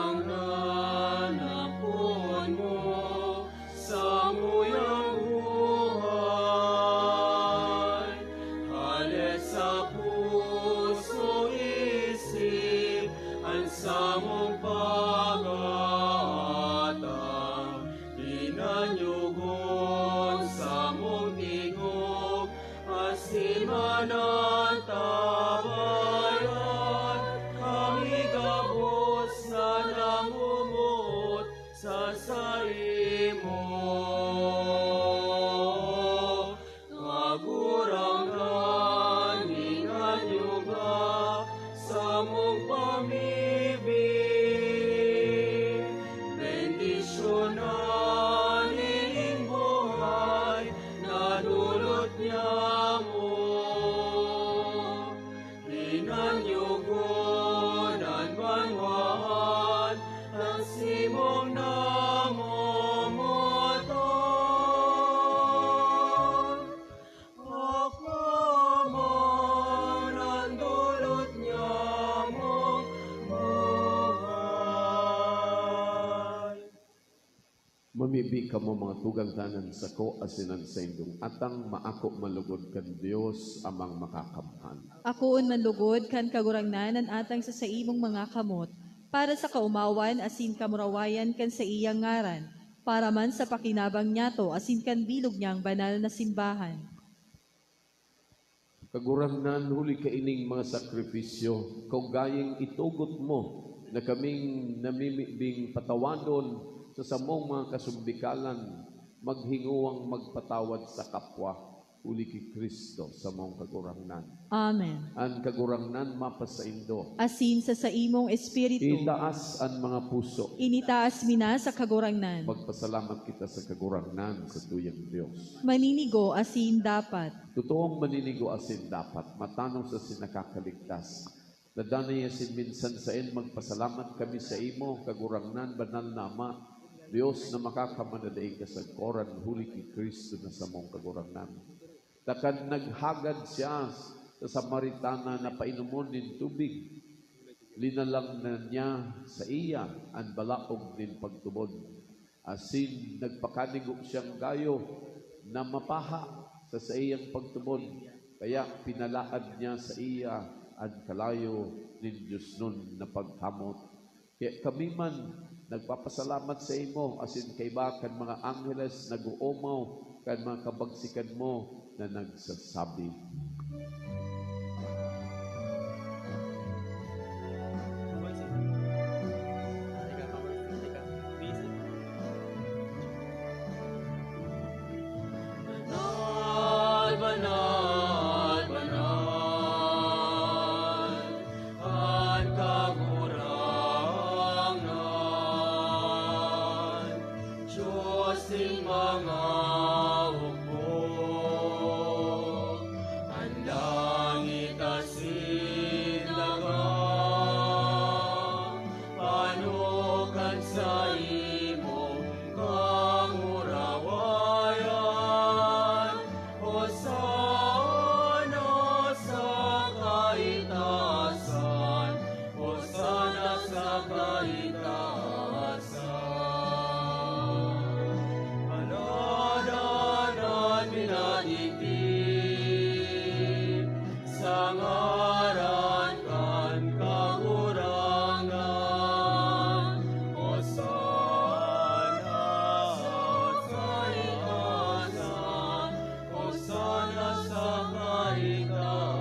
Kagurangnan, ampon mo samuyang buhay, hale sa puso, isip, an samong pag-aatang, dinanyugon samong tingog, asin manantabayan kami gabos na namomoot sa saimo. Kagurangnan, dinanyuga samong pamibig, bendisyonan ining buhay na dulot nyamo. Dinanyugon an banwaan, an simong namomotan. Ako man an dulot nyamong buhay. Mamibi kamo, mga tugang, ta an sako asin an saindong atang maako man lugod kan Dios Amang Makakamhan. Akoon man lugod kan Kagurangnan an atang sa saimong mga kamot, para sa kaomawan asin kamurawayan kan saiyang ngaran, para man sa pakinabang niyato asin kan bilog niyang banal na simbahan. Kagurangnan, huli kaining mga sakripisyo, kaugayang itugot mo na kaming namimibing patawadon sa samong mga kasumbikalan, maghingowang magpatawad sa kapwa, huli ki Cristo, samong Kagurangnan. Amen. An Kagurangnan mapasaindo. Asin sa saimong espiritu. Itaas an mga puso. Initaas mi na sa Kagurangnan. Magpasalamat kita sa Kagurangnan, sa tuyang Dios. Maninigo asin dapat. Totoong maninigo asin dapat, matanos asin nakakaligtas. Nadanay asin minsan saen magpasalamat kami saimo, Kagurangnan, Banal na Ama, Dios na makakamana daing kasagkoran, huli ki Cristo na samong Kagurangnan. Ta kan naghagad siya sa Samaritana na painomon nin tubig, linalang na niya saiya an balaog nin pagtubod. Asin nagpakanigo siyang gayo na mapaha sa saiyang pagtubod, kaya pinalaad niya saiya an kalayo nin diosnon na paghamot. Kaya kami man nagpapasalamat saimo asin kaiba kan mga angheles nag-oomaw kan mga kabagsikan mo na nagsasabi. Banal, banal, banal, an Kagurangnan, Dios nin mga hukbo, an langit asin daga, panokan saimong kamurawayan. Hosana sa kaitaasan! Hosana sa kaitaasan! Alada na minadikit sa ngaran kan Kagurangnan. Hosana sa kaitaasan! Hosana sa kaitaasan!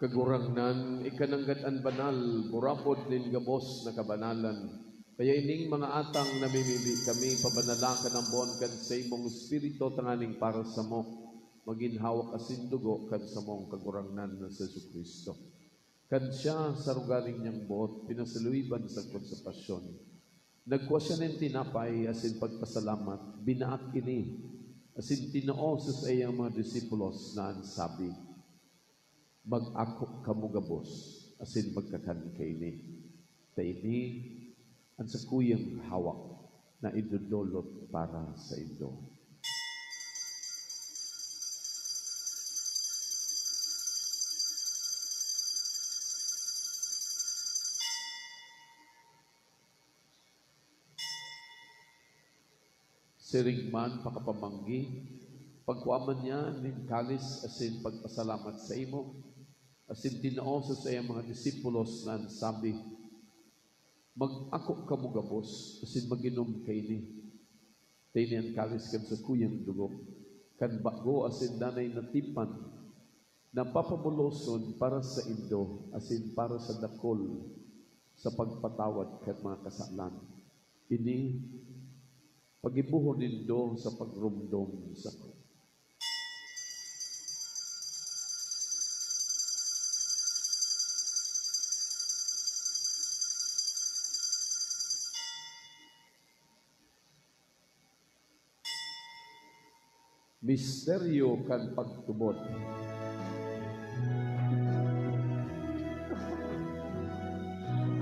Kagurangnan, ika nanggad an banal, burabod nin gabos na kabanalan. Kaya ining mga atang namimibi kami, pabanala kan ambon kan saimong Espiritu tanganing para samo, magin hawak asin dugo kan samong Kagurangnan na si Jesu-Cristo. Kan siya sa rogaring niyang boot pinasaluiban sagkod sa pasyon, nagkua siya nin tinapay asin pagpasalamat, binaak ini, asin tinao sa saiyang mga disipulos na an sabi, "Mag-ako kamo gabos asin magkakan kaini, ta ini an sakuyang hawak na idodolot para saindo." Siring man pakapamanggi, pagkua man niya nin kalis asin pagpasalamat saimo, asin tinao sa saiyang mga disipulos na an sabi, "Mag-ako kamo gabos asin mag-inom kaini. Ta ini an kalis kan sakuyang dugo, kan bago asin danay na tipan, na papabuloson para saindo asin para sa dakul sa pagpatawad kan mga kasalan. Ini, paggibohon nindo sa pagromdom sako." Misteryo kan pagtubod.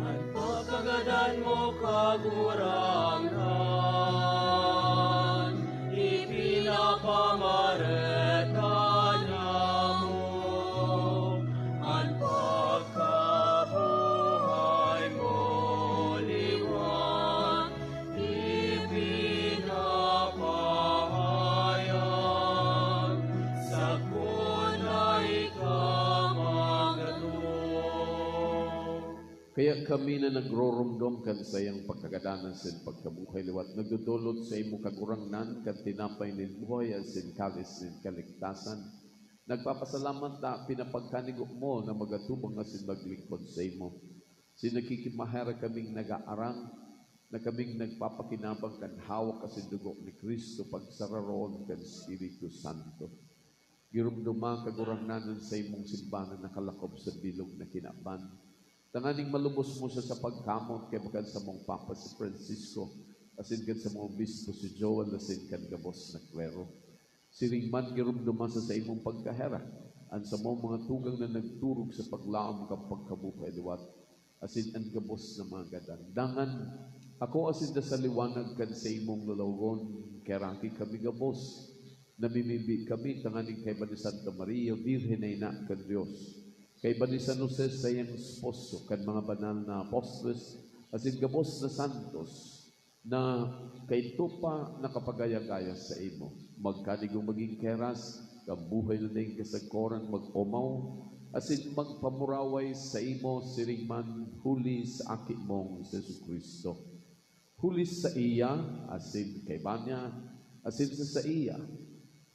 An pagkagadan mo, Kagurangnan, ipinapamareta namo. An pagkabuhay mo, liwan, ipinapahayag, sagkod na ika magdangog. Kaya kami na nagroromdom kan saiyang pagkagadan asin pagkabuhay liwat, nagdodolot saimo, Kagurangnan, kan tinapay nin buhay asin kalis nin kaligtasan. Nagpapasalamat ta pinapagkanigo mo na magatubang asin maglingkod saimo. Asin nakikimaherak kaming nagaarang na kaming nagpapakinabang kan hawak asin dugo ni Cristo pagsararoon kan Espiritu Santo. Giromdoma, Kagurangnan, an saimong simbahan na nakalakob sa bilog na kinaban, tanganing malubos mo siya sa pagkamoot kaiba kan samong Papa si Francisco, asin kan samong obispo si Joel, asin kan gabos na klero. Siring man, giromdoma sa saimong pagkaherak an samong mga tugang na nagturog sa paglaom kan pagkabuhay liwat, asin an gabos na mga gadan. Dangan, ako asin da sa liwanag kan saimong lalawogon, kaheraki kami gabos. Namimibi kami tanganing kaiba ni Santa Maria, Birhen na Ina kan Dios, kaiba ni San Jose, saiyang esposo, kan mga banal na apostoles, asin gabos na santos, na kaidto pa nakapagaya-gaya saimo. Magkanigong magin keras, kan buhay na daing kasagkoran mag-omaw, asin magpamuraway saimo siring man huli sa Aki mong si Jesu-Cristo. Huli saiya, asin kaiba niya, asin sa saiya,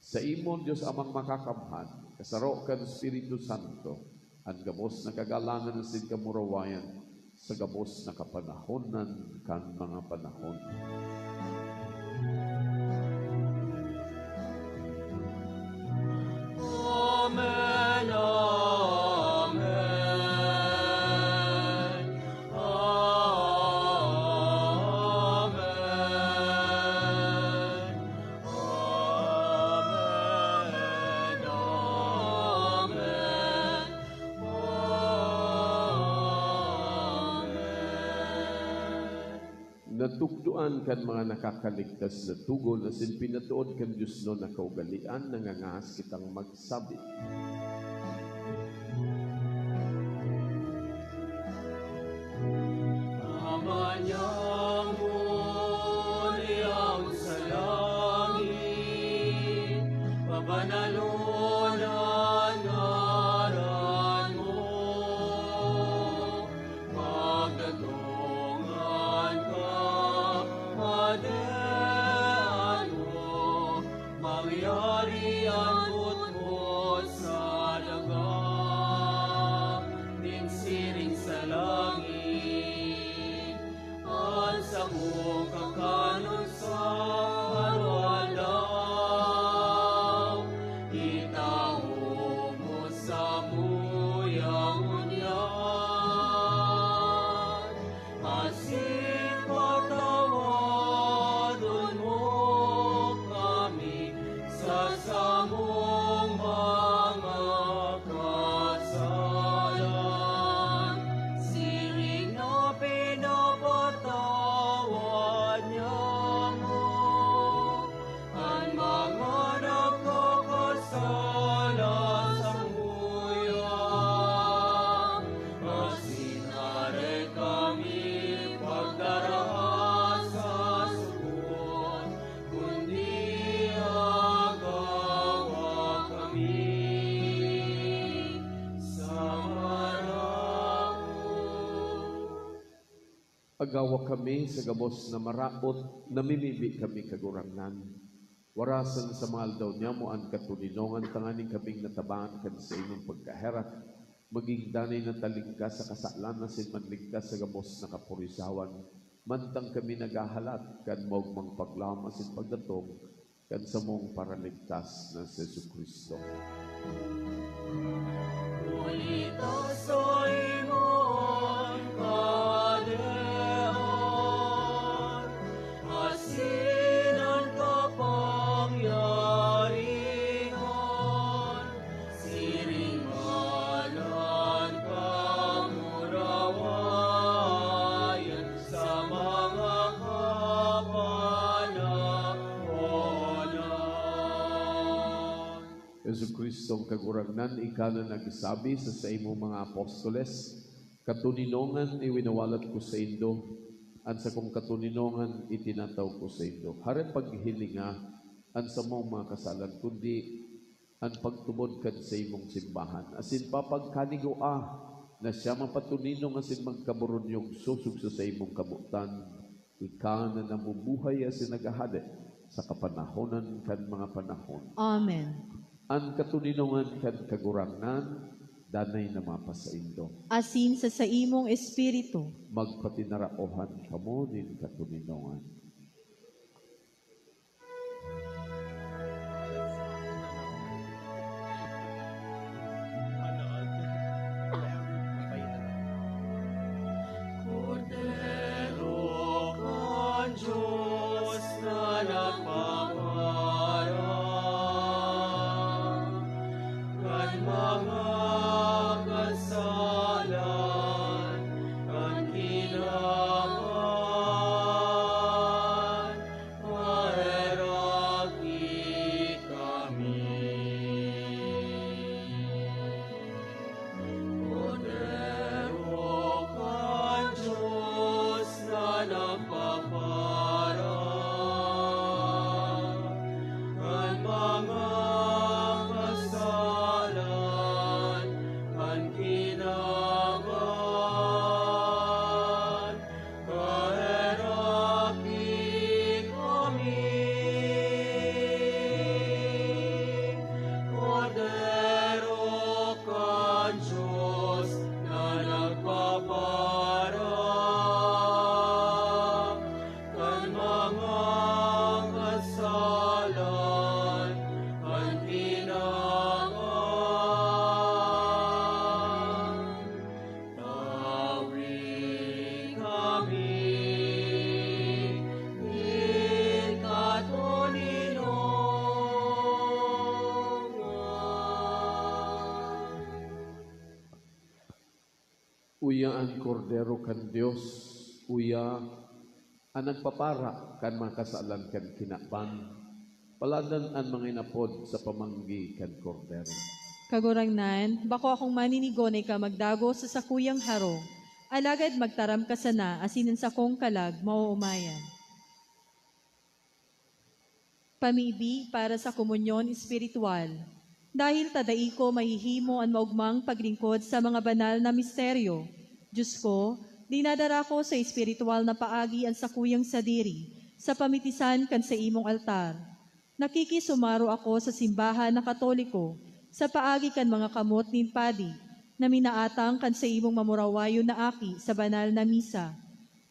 saimo, Dios Amang Makakamhan, kasaro kan Espiritu Santo, an gabos na kagalangan asin kamurawayan, sa gabos na kapanahonan kan mga panahon. Amen, amen, amen, amen, amen. Amen. Natukdoan kan mga nakakaligtas na togon asin pinatood kan diosnon na kaugalean, nangangahas kitang magsabi. Ama niyang sa langit, pabanalon an ngaran mo. Magdatong an Kahadean mo, mangyari an boot mo sa daga, nin siring sa langit. Agawa kami sa gabos na maraot, namimibi kami, Kagurangnan. Warasan sa mga aldaw niamo an katoninongan, tanganing kaming natabaan kan saimong pagkaherak, magin danay na talingkas sa kasalan asin manligtas sa gabos na kaporisawan, mantang kami naghahalat kan maogmang paglaom asin pagdatong kan samong Paraligtas na si Jesu-Cristo. Huli ta saimo an kahadean asin an kapangyarihan, siring man an kamurawayan sa mga kapanahonan. Jesu-Cristong Kagurangnan, ika na nagsabi sa saimong mga apostoles, "Katoninongan iwinawalat ko saindo, an sakong katoninongan itinataw ko saindo." Hare paghilinga an samong mga kasalan, kundi an pagtubod kan saimong simbahan, asin papagkanigoa na siya mapatoninong asin magkaboronyong sosog sa saimong kabotan, ika na nabubuhay asin naghahade sa kapanahonan kan mga panahon. Amen. An katoninongan kan Kagurangnan danay na mapasaindo. Asin sa saimong espiritu. Magpatinaraohan kamo nin katoninongan. Kordero kan Dios na nagpaparan kan mga kasalan kan kinaban, maheraki kami. Kordero kan Dios na nagpaparan kan mga kasalan kan kinaban, maheraki kami. Kordero kan Dios na nagpaparan kan mga kasalan kan kinaban, tawi kami nin katoninongan. Uya an Kordero kan Dios, uya an nagpapara kan mga kasalan kan kinaban. Paladan an mga inapod sa pamanggi kan Kordero. Kagurangnan, bako akong maninigo na ika magdagos sa sakuyang harong, alagad magtaram ka sana asin an sakong kalag maoomayan. Pamibi para sa komunyon espiritual. Dahil ta dai ko mahihimo an maogmang paglingkod sa mga banal na misteryo, Diyos ko, dinadara ko sa espiritual na paagi an sakuyang sadiri sa pamitisan kan saimong altar. Nakikisumaro ako sa simbahan na Katoliko sa paagi kan mga kamot nin padi na minaatang kan saimong mamurawayon na aki sa banal na misa.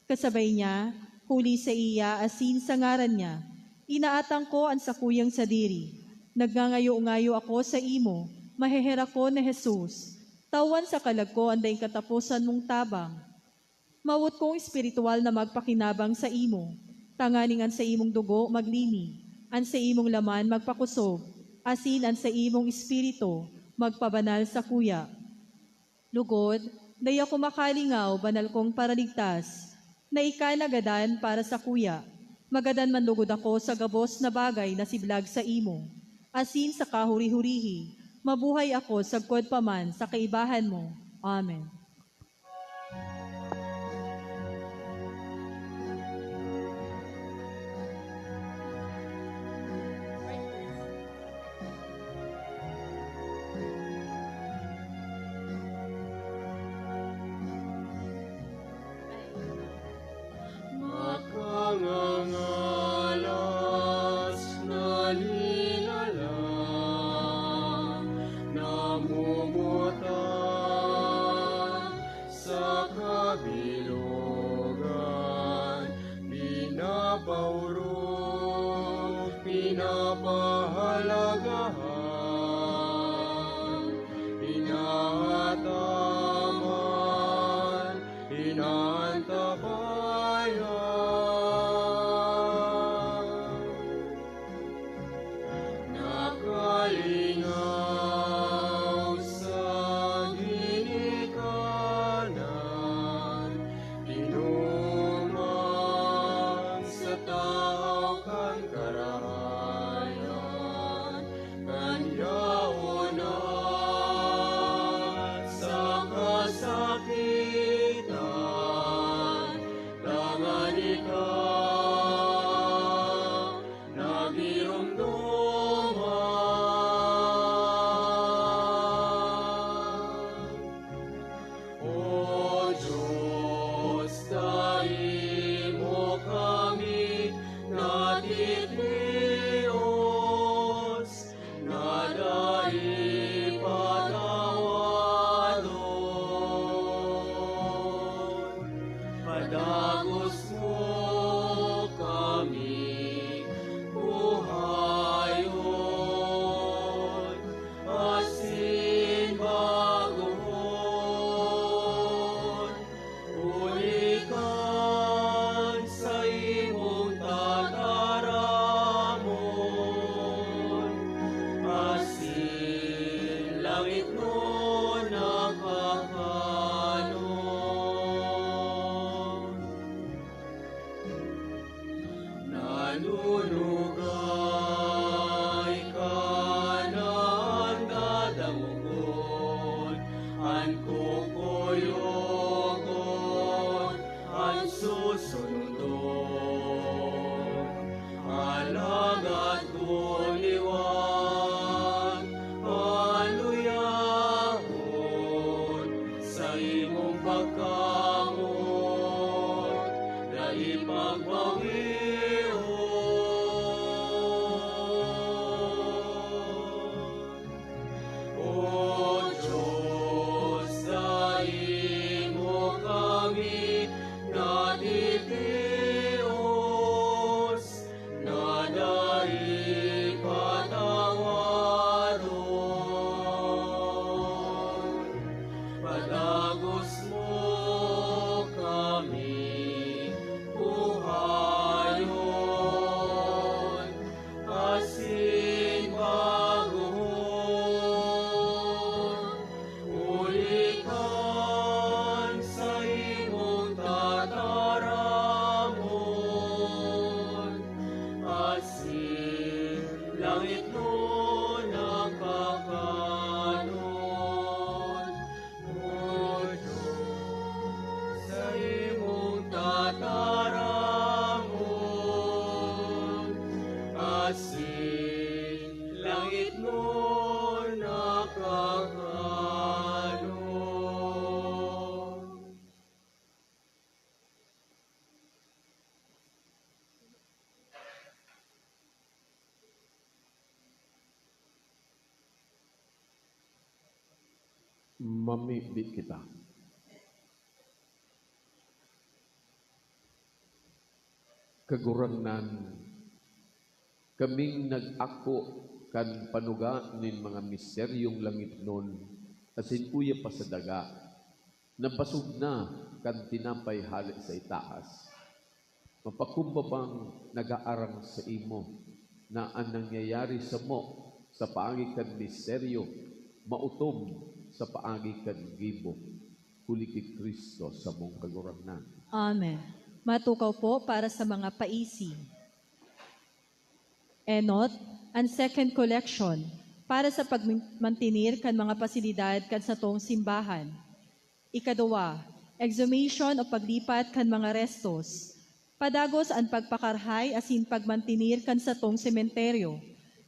Kasabay niya, huli saiya asin sa ngaran niya, inaatang ko an sakuyang sadiri. Nagngangayo-ngayo ako saimo, maheherakon na Jesus, tawan sa kalag ko an daing kataposan mong tabang. Mawot kong espiritual na magpakinabang saimo, tanganing an saimong dugo maglini, an saimong laman magpakusog, asin an saimong espiritu magpabanal sakuya. Lugod, dai ako makalingaw, banal kong Paraligtas, na ika nagadan para sakuya. Magadan man lugod ako sa gabos na bagay na siblag saimo, asin sa kahuri-hurihi, mabuhay ako sagkod pa man sa kaibahan mo. Amen. Bilogan, pinapaorog, pinapahalagahan, inaataman, inaantabayan. Nakalingaw sa ginikanan, tinuman sa tahaw kan karahayan, kan yaon at sa kasakitan, tanganing ika nagiromdoman. O Diyos, dai mo kami natitios, na dai patawadon. Padagos mo kami buhayon asin bagohon, huli kan saimong tataramon, asin langitnon na kakanon. Nanunugay ka na an dadamogon, an kukuyogon, an susunodon. Alagad kun liwat paluyahon, saimong pagkamoot dai pagbawion. O Diyos, dai mo kami natitios, na dai patawadon. Padagos mo kami buhayon asin bagohon, huli kan saimong tataramon, asin langitnon na kakanon. O Diyos, saimong tataramon, asin langitnon na kakanon. Mamibi kita. Kagurangnan, kaming nag-ako kan panuga nin mga misteryong langitnon asin uya pa sa daga, na basog na kan tinapay hale sa itaas. Mapakumbabang nag-aarang saimo na an nangyayari samo sa paagi kan misteryo maotom sa paagi kan gibo, huli ki Cristo samong Kagurangnan. Amen. Matukaw po para sa mga paisi. Enot, an second collection para sa pagmantenir kan mga pasilidad kan satong simbahan. Ikaduwa, exhumation o paglipat kan mga restos. Padagos an pagpakarhay asin pagmantenir kan satong sementeryo.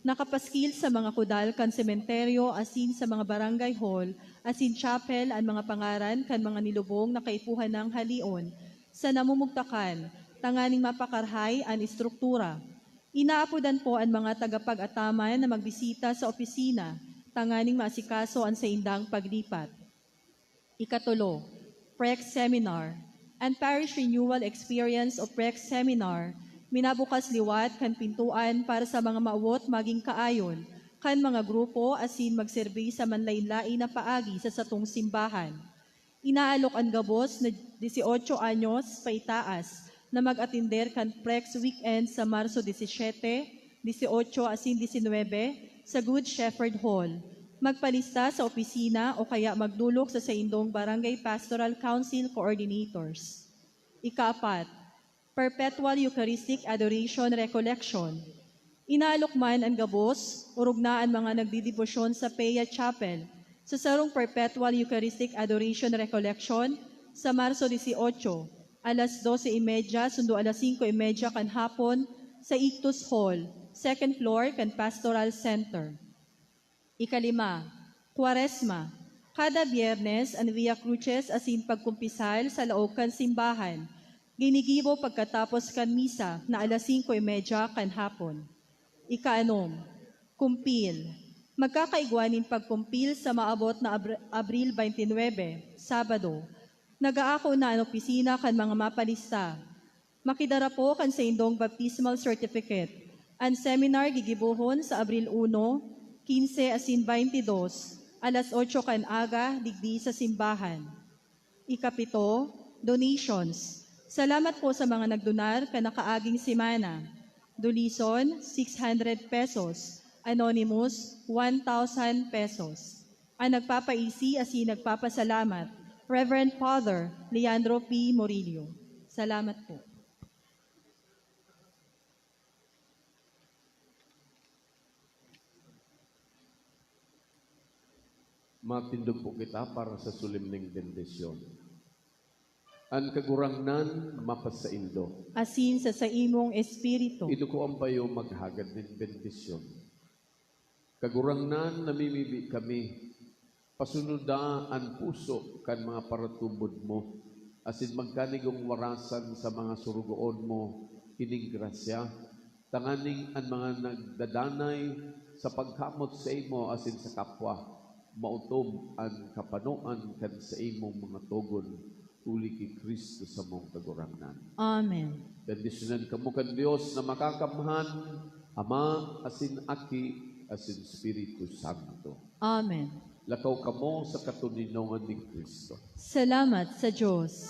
Nakapaskil sa mga kudal kan sementeryo asin sa mga barangay hall asin chapel an mga pangaran kan mga nilubong na kaipuhan nang halion sa namumugtakan tanganing mapakarhay an estruktura. Inaapodan po an mga tagapag-ataman na magbisita sa opisina tanganing maasikaso an saindang paglipat. Ikatulo, Prex Seminar. An Parish Renewal Experience o Prex Seminar minabukas liwat kan pintoan para sa mga mawot magin kaayon kan mga grupo asin magserbi sa manlaen-laen na paagi sa satong simbahan. Inaalok an gabos na dieciocho anyos paitaas na mag-atender kan Prex Weekend sa Marso disisiete, dieciocho asin diecinuebe sa Good Shepherd Hall. Magpalista sa opisina o kaya magdolok sa saindong Barangay Pastoral Council Coordinators. Ikaapat, Perpetual Eucharistic Adoration Recollection. Inaalok man an gabos, orog na an mga nagdedebosyon sa Pea Chapel, sa sarong Perpetual Eucharistic Adoration Recollection sa Marso dieciocho, alas doce y media sundo alas singko y media kan hapon sa Ictus Hall, second floor kan Pastoral Center. Ikalima, Kwaresma. Kada Biyernes, an Via Crucis asin pagkumpisal sa laog kan simbahan, ginigibo pagkatapos kan misa na alas singko y media kan hapon. Ikaanom, Kumpil. Magkakaigwa nin pagkumpil sa maabot na Abr-, Abril twenty-nine, Sabado. Nag-aako na an opisina kan mga mapalista. Makidara po kan saindong baptismal certificate. An seminar gigibohon sa Abril uno, quince asin twenty-dos, alas otso kan aga, digdi sa simbahan. Ikapito, donations. Salamat po sa mga nagdonar kan nakaaging semana. Dulison, six hundred pesos. Anonymous, one thousand pesos. An nagpapaisi asin nagpapasalamat, Reverend Father Leandro P. Murillo. Salamat po. Matindog po kita para sa solemneng bendisyon. An Kagurangnan mapasaindo. Asin sa saimong espiritu. Iduko an bayo maghagad nin bendisyon. Kagurangnan, namimibi kami, pasunoda an puso kan mga paratubod mo, asin magkanigong warasan sa mga sorogoon mo ining grasya, tanganing an mga nagdadanay sa pagkamot saimo asin sa kapwa, maotob an kapanoan kan saimong mga togon, huli ki Cristo samong Kagurangnan. Amen. Bendisyonan kamo kan Dios na Makakamhan, Ama, asin Aki, asin Espiritu Santo. Amen. Lakaw kamo sa katoninongan ni Cristo. Salamat sa Dios.